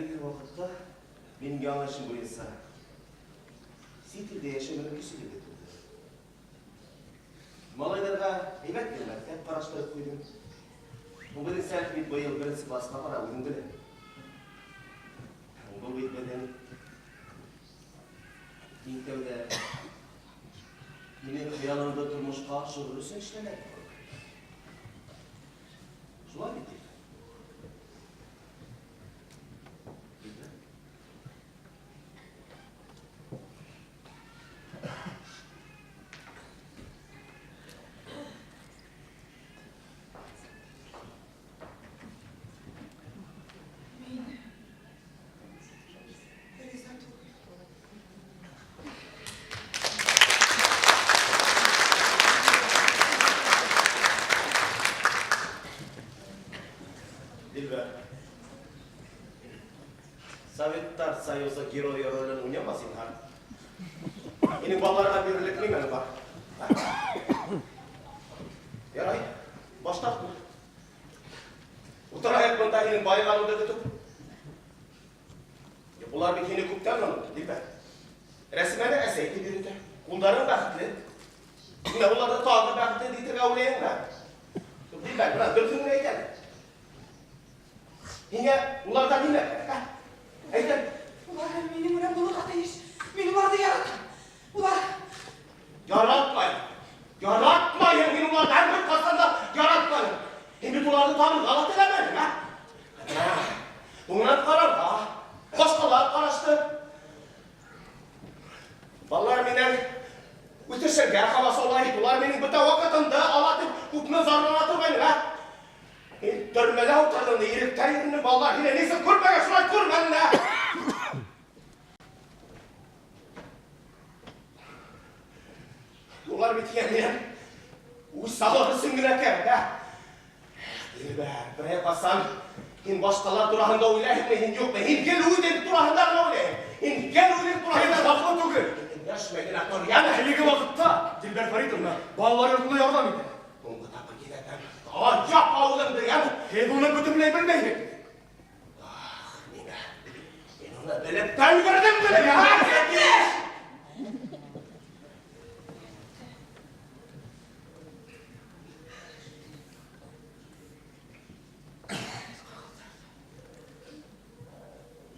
Әлеге ваҡытта минең яңы эшем буйынса сит илдә йәшәү мөмкинселеге тыуҙы. Малайҙарға һәйбәт кенә мәктәп ҡараштырып ҡуйҙым. Ул беҙҙең Сәлих бит быйыл беренсе класҡа бара, үҙең белә. Был бит беҙҙең иң тәүҙә минең хыялымды тормошҡа ашырыр өсөн эшләнә. Шулай бит. Мин риза түгел. Дилбәр. Советтар Союзы геройы ролен уйнама зинһар. Һинең балаларға бирерлек нимәң бар? Ярай, баш тартма. Утырайыҡ бында һинең байығаныңды көтөп. Улар бит һине күптән онотто, Дилбәр. Рәсимәне әсәй тип йөрөтә. Ҡулдарың бәхетле. Менә уларҙы тағы бәхетле итергә уйлайһың, ә? Дилбәр, бына дөрөҫөн генә әйт әле. Һиңә уларҙан нимә кәрәк, ә? Әйт әле. Улар минең менән булырға тейеш. Мин уларҙы яратам. Улар Яратмайым. Яратмайым. Мин уларҙы һәр бер ҡасан да яратмайым. Һин бит уларҙы табырға ла теләмәнең, ә? Һуңынан ҡарарға, башҡалар ҡарашты. Балалар минән үҫешергә ҡамасаулай. Улар минең бөтә ваҡытымды ала тип күпме зарлана торғайның, ә? Һин төрмәлә ултырҙың, иректә йөрөнөң, балалар һине нисек күрмәгән, шулай күрмәнең, ә? Улар бит һиңә минән үс алыр өсөн генә кәрәк, ә? Дилбәр, берәй ҡасан һин башҡалар тураһында уйлайһыңмы, һин юҡмы? Һин гел үҙең тураһында ғына уйлайһың. Һин гел үҙең тураһында. Һин хаҡлы түгел. Өндәшмәй генә тор, йәме? Әлеге ваҡытта Дилбәр Фаритовна балалар йортона ярҙам итә. Һуңғы тапҡыр киҙәтәм. Яп ауыҙыңды, йәме? Һеҙ уны бөтөнләй белмәйһегеҙ. Ах, нимә? Мин уны белеп тә өлгөрҙөм, белеп.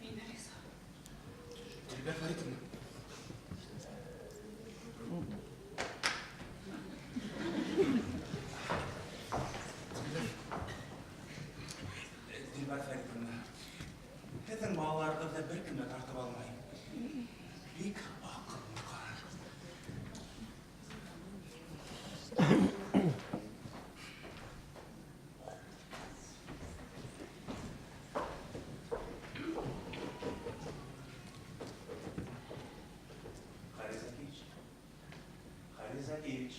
Мин риза. Дилбәр Фаритовна. Дилбәр Фаритовна, һеҙҙең балаларығыҙҙы бер кем дә тартып алмай. Бик аҡыллы ҡарар. Харис Закиевич. Харис Закиевич.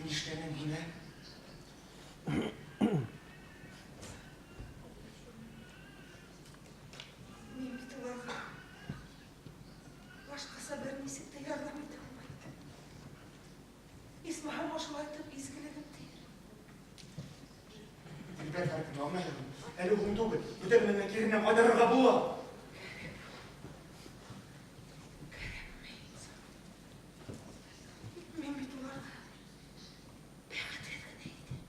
Нишләнең һин, ә? Мин бит уларға башҡаса бер нисек тә ярҙам итә алмайым. Исмаһам ошолайтып изгелегем тейер. Дилбәр Фаритовна, аңлайһыңмы? Әле һуң түгел. Бөтә нәмәне киренән ҡайтарырға була. Мин бит уларға бәхетһеҙ генә инем.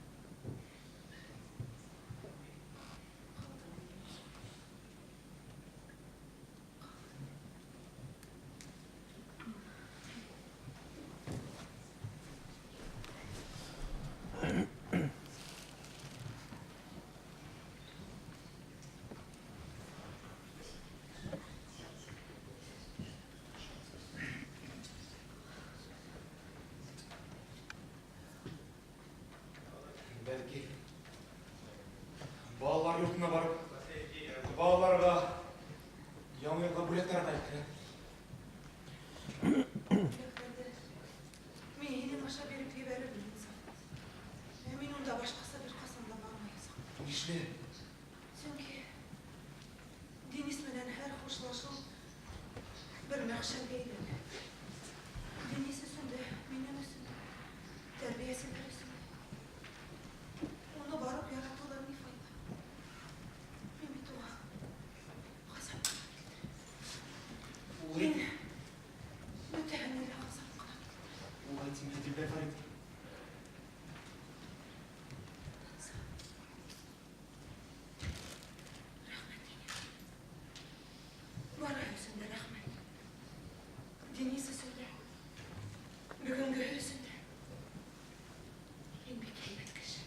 Бәлки, балалар йортона барып, балаларға яңы йылға бүләк таратайыҡ, ә? Бүләктәрҙе мин һинең аша биреп ебәрермен, Инсаф. Ә мин унда башҡаса бер ҡасан да бармаясаҡмын. Нишләп? Сөнки мәхшәргә әйләнә. Денис өсөн дә, минең өсөн дә, тәрбиәселәр өсөн дә. Уны барып яратыуҙан ни файҙа? Мин бит уға ғазап ҡына килтерәм. Мин бөтәһенә лә ғазап ҡына килтерәм. Улай тимә, Дилбәр Фәрит. Рәхмәт һиңә. Барыһы өсөн дә рәхмәт. Денис өсөн дә, бөгөнгөһө өсөн дә. Һин бик һәйбәт кеше.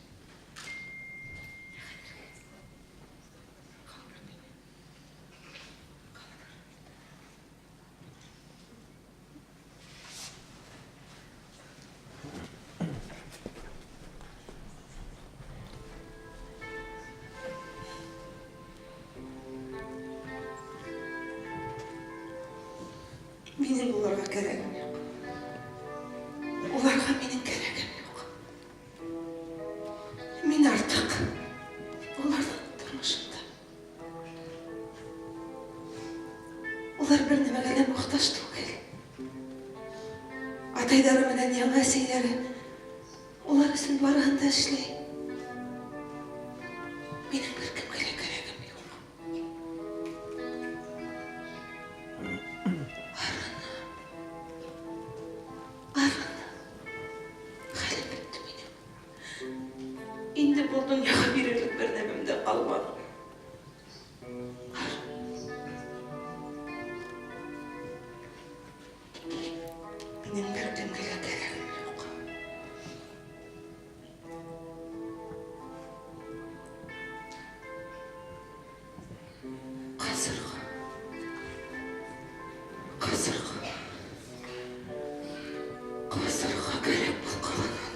Ә хәҙергә ҡалдыр мине. Ҡалдыр. Минең уларға кәрәгем юҡ. Уларға минең кәрәгем юҡ. Мин артыҡ уларҙың тормошонда. Улар бер нәмәгә лә мохтаж түгел. Атайҙары менән яңы әсәйҙәре улар өсөн барыһын да эшләй. Минең бер кемгә лә кәрәгем юҡ. Арыным. Хәлем бөттө минең. Инде был донъяға бирерлек бер нәмәм дә ҡалманы. Минең бер кемгә лә кәрәгем юҡ. Ҡасырға. Ҡасырға. Ҡасырға кәрәк был ҡаланан.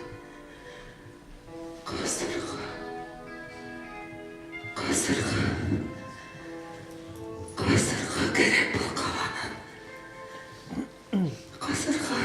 Ҡасырға. Ҡасырға. Ҡасырға кәрәк был ҡаланан. Ҡасырға.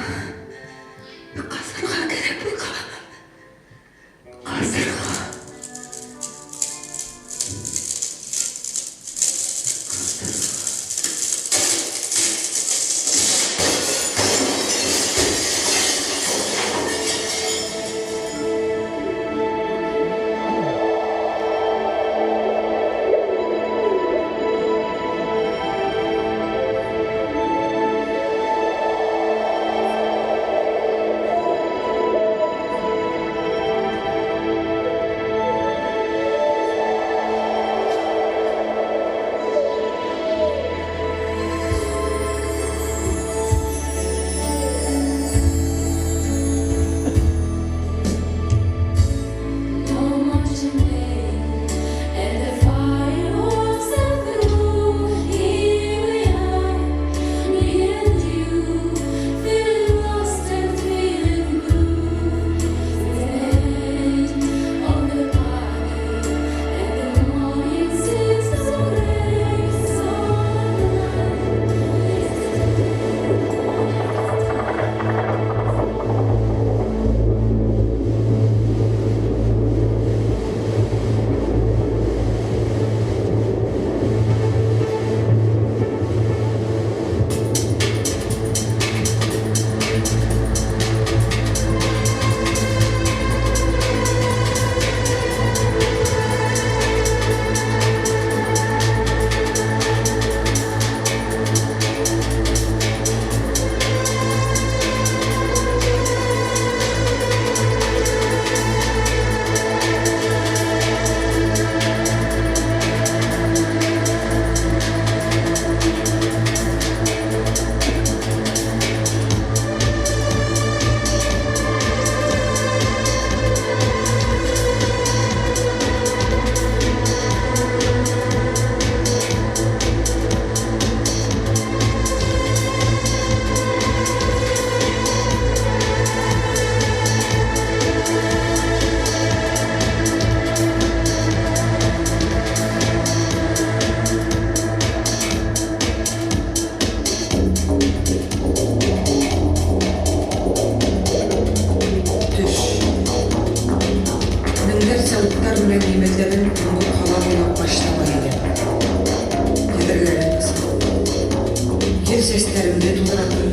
Сәстәремде тузатыр.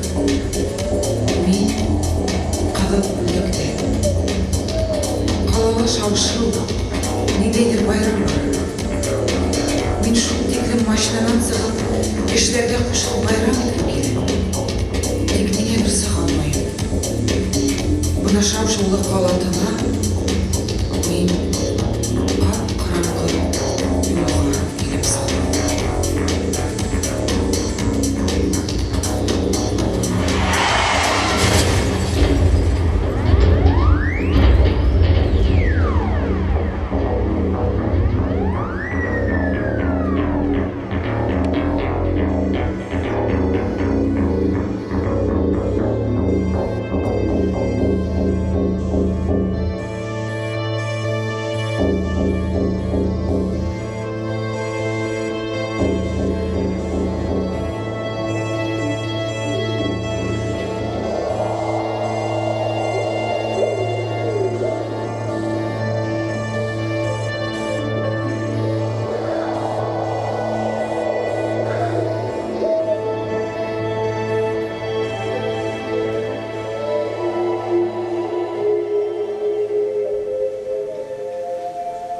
Мин ҡыҙыл күлдәктә. Ҡалала шау-шыу, ниндәйҙер байрам бар. Мин шул тиклем машинанан сығып, кешеләргә ҡушылып байрам итәм килә. Тик ниңәлер сыға алмайым. Бына шау-шыулы ҡала тына, мин ҡап-ҡараңғы йомаға килеп сығам.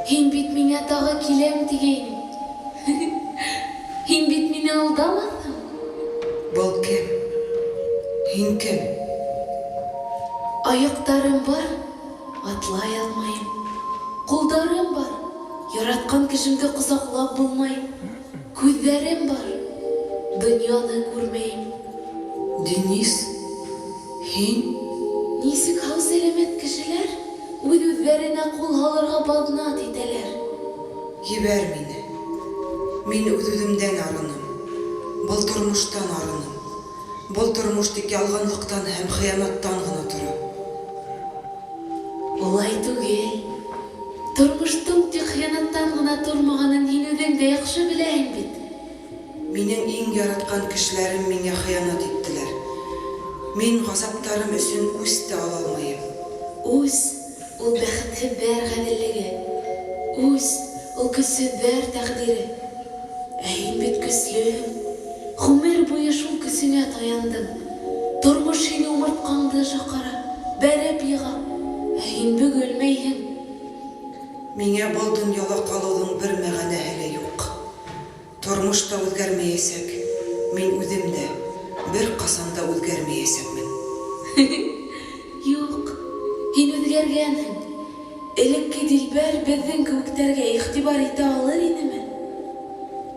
Һин бит миңә тағы киләм тигәйнең. Һин бит мине алдамаҫһың. Был кем? Һин кем? Аяҡтарым бар, атлай алмайым. Ҡулдарым бар, яратҡан кешемде ҡосаҡлап булмай. Күҙҙәрем бар, донъяны күрмәйем. Денис, һин? Нисек һау-сәләмәт кешеләр үҙ-үҙҙәренә ҡул һалырға баҙнат итәләр? Ебәр мине. Мин үҙ-үҙемдән арыным. Был тормоштан арыным. Был тормош тик ялғанлыҡтан һәм хыянаттан ғына тора. Улай түгел. Тормоштоң тик хыянаттан ғына тормағанын һин үҙең дә яҡшы беләһең бит. Минең иң яратҡан кешеләрем миңә хыянат иттеләр. Мин ғазаптарым өсөн үс тә ала алмайым. Үс ул бәхетһеҙҙәр ғәҙеллеге. Үс ул көсһөҙҙәр тәҡдире. Ә һин бит көслөһөң. Ғүмер буйы шул көсөңә таяндың. Тормош һине умыртҡаңды шаҡара, бәреп йыға. Ә һин бөгөлмәйһең. Миңә был донъяла ҡалыуҙың бер мәғәнәһе лә юҡ. Тормош та үҙгәрмәйәсәк. Мин үҙем дә бер ҡасан да үҙгәрмәйәсәкмен. Юҡ, һин үҙгәргәнһең. Элекке Дилбәр беҙҙең кеүектәргә иғтибар итә алыр инеме?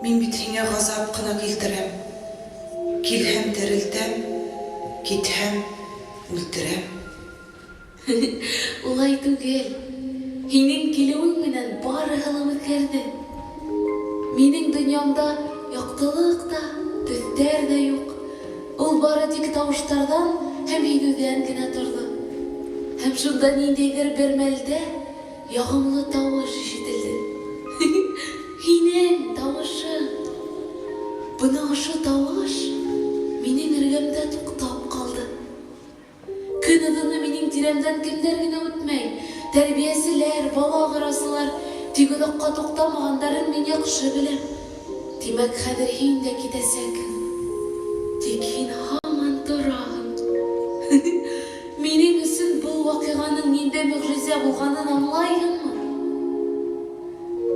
Мин бит һиңә ғазап ҡына килтерәм. Килһәм терелтәм, китһәм үлтерәм. Улай түгел. Һинең килеүең менән барыһы ла үҙгәрҙе. Минең донъямда яҡтылыҡ та, төҫтәр ҙә юҡ. Ул бары тик тауыштарҙан һәм һиҙеүҙән генә торҙо. Һәм шунда ниндәйҙер бер мәлдә яғымлы тауыш ишетелде. Һинең тауышың. Бына ошо тауыш минең эргәмдә туҡтап ҡалды. Көн оҙоно минең тирәмдән кемдәр генә үтмәй. Тәрбиәселәр, бала ҡараусылар, тик оҙаҡҡа туҡтамағандарын мин яҡшы беләм. Тимәк, хәҙер һин дә китәсәкһең. Тик һин һаман тораһың. Минең өсөн был ваҡиғаның ниндәй мөғжизә булғанын аңлайһыңмы?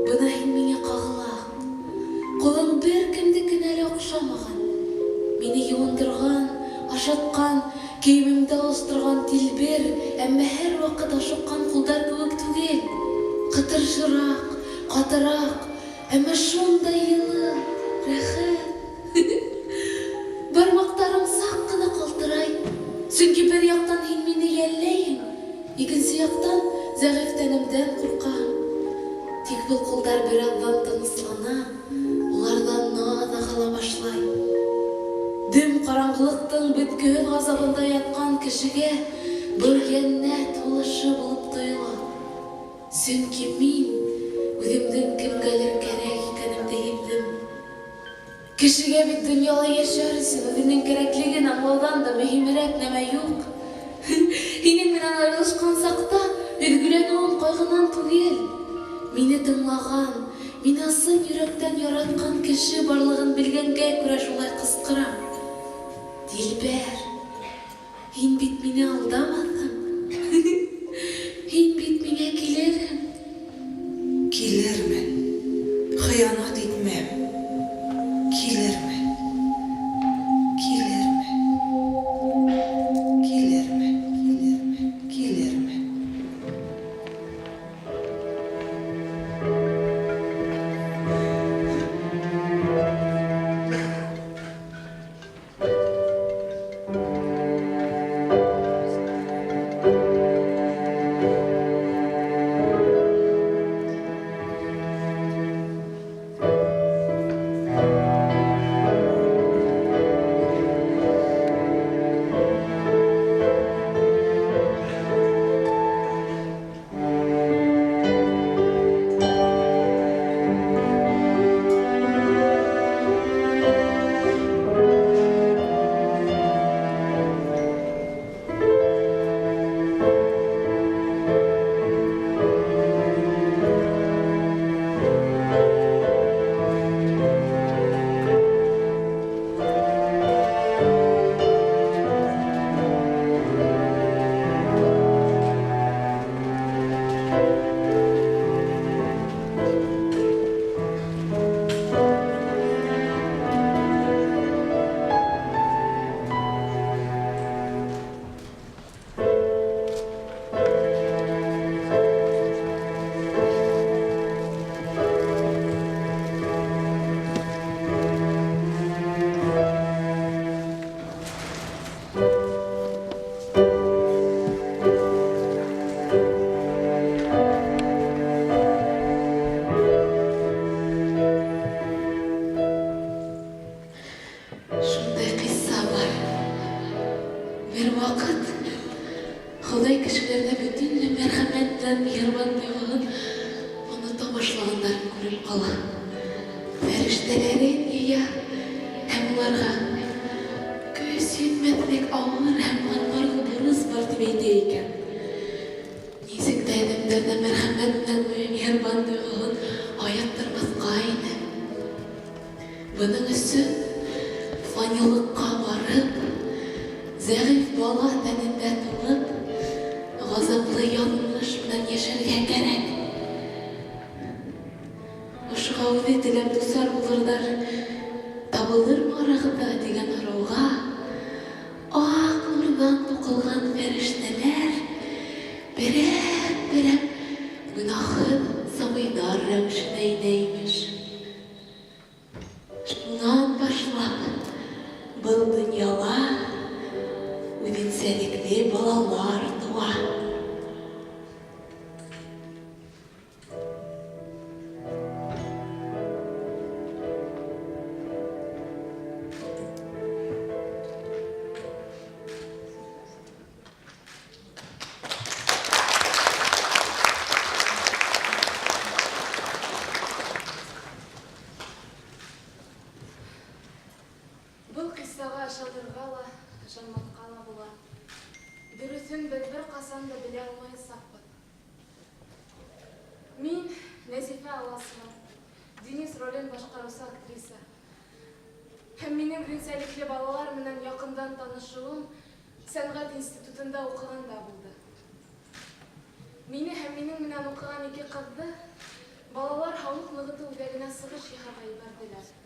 Бына һин миңә ҡағылаһың. Ҡулың бер кемдекенә лә оҡшамаған. Мине йыуындырған, ашатҡан, кейемемде алыштырған тилбер, әммә һәр ваҡыт ашыҡҡан ҡулдар кеүек түгел. Ҡытыршыраҡ, ҡатыраҡ, әммә шундай йылы, рәхәт. Бармаҡтарың саҡ ҡына ҡалтырай. Сөнки бер яҡтан һин мине йәлләйһең, икенсе яҡтан зәғиф тәнемдән ҡурҡаһың. Тик был ҡулдар бер аҙҙан тыныслана, уларҙан наҙ ағыла башлай. Дөм ҡараңғылыҡтың бөткөһөҙ ғазабында ятҡан кешегә был йәннәт һулышы булып тойола. Сөнки мин үҙемдең кемгәлер кәрәк икәнемде һиҙҙем. Кешегә бит донъяла йәшәр өсөн үҙенең кәрәклеген аңлауҙан да мөһимерәк нәмә юҡ. Һинең менән айырылышҡан саҡта өҙгөләнеүем ҡайғынан түгел. Мине тыңлаған, мине ысын йөрәктән яратҡан кеше барлығын белгәнгә күрә шулай ҡысҡырам. Шундай ҡисса бар. Бер ваҡыт Хоҙай кешеләрҙә бөтөнләй мәрхәмәт белән миһербан тойғоһон онота башлағандарын күреп ҡала. Фәрештәләрен йыя һәм уларға көс етмәҫлек ауыр һәм ҡатмарлы бурыс бар тип әйтә икән. Нисек тә әҙәмдәрҙә мәрхәмәт менән миһербан тойғоһон аяттырмаҫҡа ине. Бының өсөн фанилыҡҡа барып, зәғиф бала тәнендә тулып, ғазаплы яҙмыш менән йәшәргә кәрәк. Ошоға үҙе теләп дусар булырҙар, табылырмы арағыҙҙа тигән һорауға аҡ нурҙан туҡылған фәрештәләр берәм-берәм гонаһһыҙ сабыйҙар рәүешенә инә имеш. Шунан башлап был донъяла үҙенсәлекле балалар тыуа. Был ҡиссаға ышанырға ла, ышанмаҫҡа ла була. Дөрөҫөн беҙ бер ҡасан да белә алмаясаҡбыҙ. Мин Нәзифә Аласова, Денис ролен башҡарыусы актриса. Һәм минең үҙенсәлекле балалар менән яҡындан танышыуым сәнғәт институтында уҡығанда булды. Мине һәм минең менән уҡыған ике ҡыҙҙы балалар һаулыҡ нығытыу үҙәгенә сығыш яһарға ебәрҙеләр.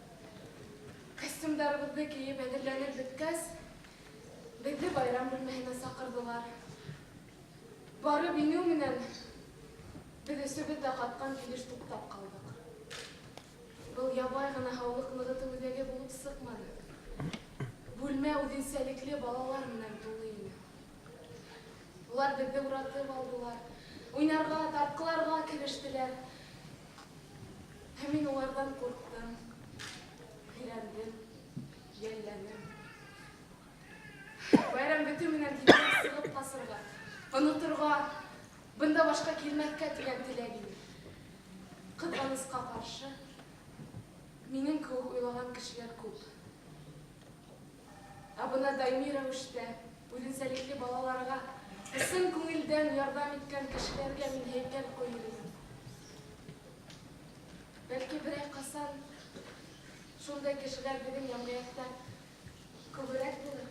Костюмдарыбыҙҙы кейеп әҙерләнеп бөткәс, беҙҙе байрам бүлмәһенә саҡырҙылар. Барып инеү менән беҙ өсөбөҙ ҙә ҡатҡан килеш туҡтап ҡалдыҡ. Был ябай ғына һаулыҡ нығытыу үҙәге булып сыҡманы. Бүлмә үҙенсәлекле балалар менән тулы ине. Улар беҙҙе уратып алдылар, уйнарға, тартҡыларға керештеләр. Һәм мин уларҙан ҡурҡтым, һөйләндем, йәлләнем. Байрам бөтөү менән тиҙерәк сығып ҡасырға, оноторға, бында башҡа килмәҫкә тигән теләк ине. Ҡыҙғанысҡа ҡаршы, минең кеүек уйлаған кешеләр күп. Ә бына даими рәүештә үҙенсәлекле балаларға ысын күңелдән ярҙам иткән кешеләргә мин һәйкәл ҡуйыр инем. Бәлки берәй ҡасан шундай кешеләр беҙҙең йәмғиәттә күберәк булыр.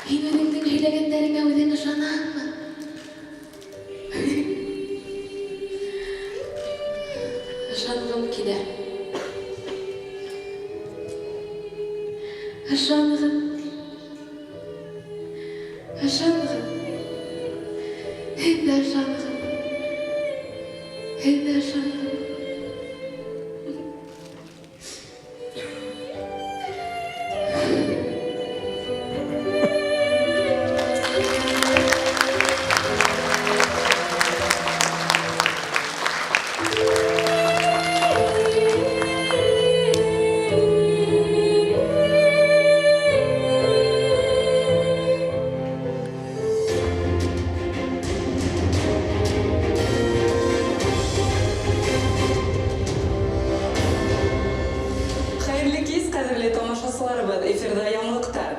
Һин үҙеңдең һөйләгәндәреңә үҙең ышанаһыңмы? Ышанғым килә. Ышанғым. Ышанғым. Һеҙ ҙә ышанығыҙ. Һеҙ ҙә ышанығыҙ. Хәйерле кис, ҡәҙерле тамашасыларыбыҙ, эфирҙа яңылыҡтар.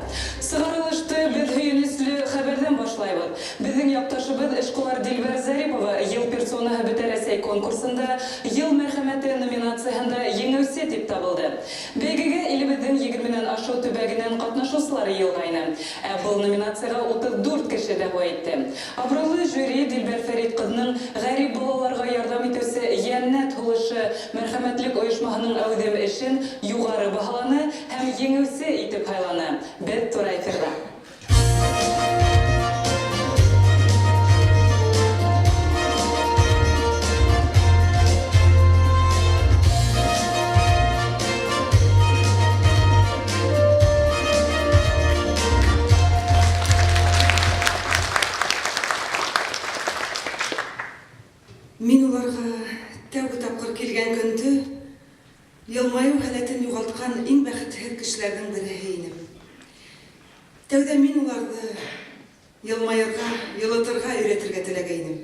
Сығарылышты беҙ һөйөнөслө хәбәрҙән башлайбыҙ. Беҙҙең яҡташыбыҙ эшҡыуар Дилбәр Зарипова «Йыл персонаһы Бөтә Рәсәй» конкурсында «Йыл мәрхәмәте» номинацияһында еңеүсе тип табылды. Бәйгегә илебеҙҙең 20-нән ашыу төбәгенән ҡатнашыусылар йыйылғайны. Ә был номинацияға 34 кеше дәғүә итте. Абруйлы жюри Дилбәр Фәрит ҡыҙының ғәрип балаларға ярҙам итеүсе «Йәннәт һулышы» мәрхәмәтлек ойошмаһының әүҙем эшен юғары баһаланы һәм еңеүсе итеп һайланы. Беҙ тура эфирҙа. Мин уларға тәүге тапҡыр килгән көндө йылмайыу һәләтен юғалтҡан иң бәхетһеҙ кешеләрҙең береһе инем. Тәүҙә мин уларҙы йылмайырға, йылытырға өйрәтергә теләгәйнем.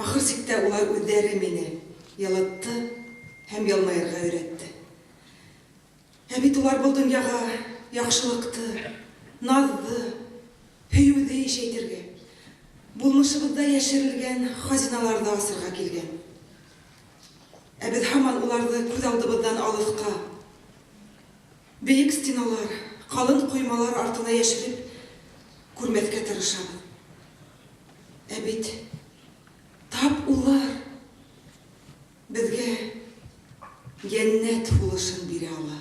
Ахыр сиктә улар үҙҙәре мине йылытты һәм йылмайырға өйрәтте. Ә бит улар был донъяға яҡшылыҡты, наҙҙы, һөйөүҙе ишәйтергә, булмышыбыҙҙа йәшерелгән хазиналарҙы асырға килгән. Ә беҙ һаман уларҙы күҙ алдыбыҙҙан алыҫҡа, бейек стеналар, ҡалын ҡоймалар артына йәшереп, күрмәҫкә тырышабыҙ. Ә бит тап улар беҙгә йәннәт һулышын бирә ала.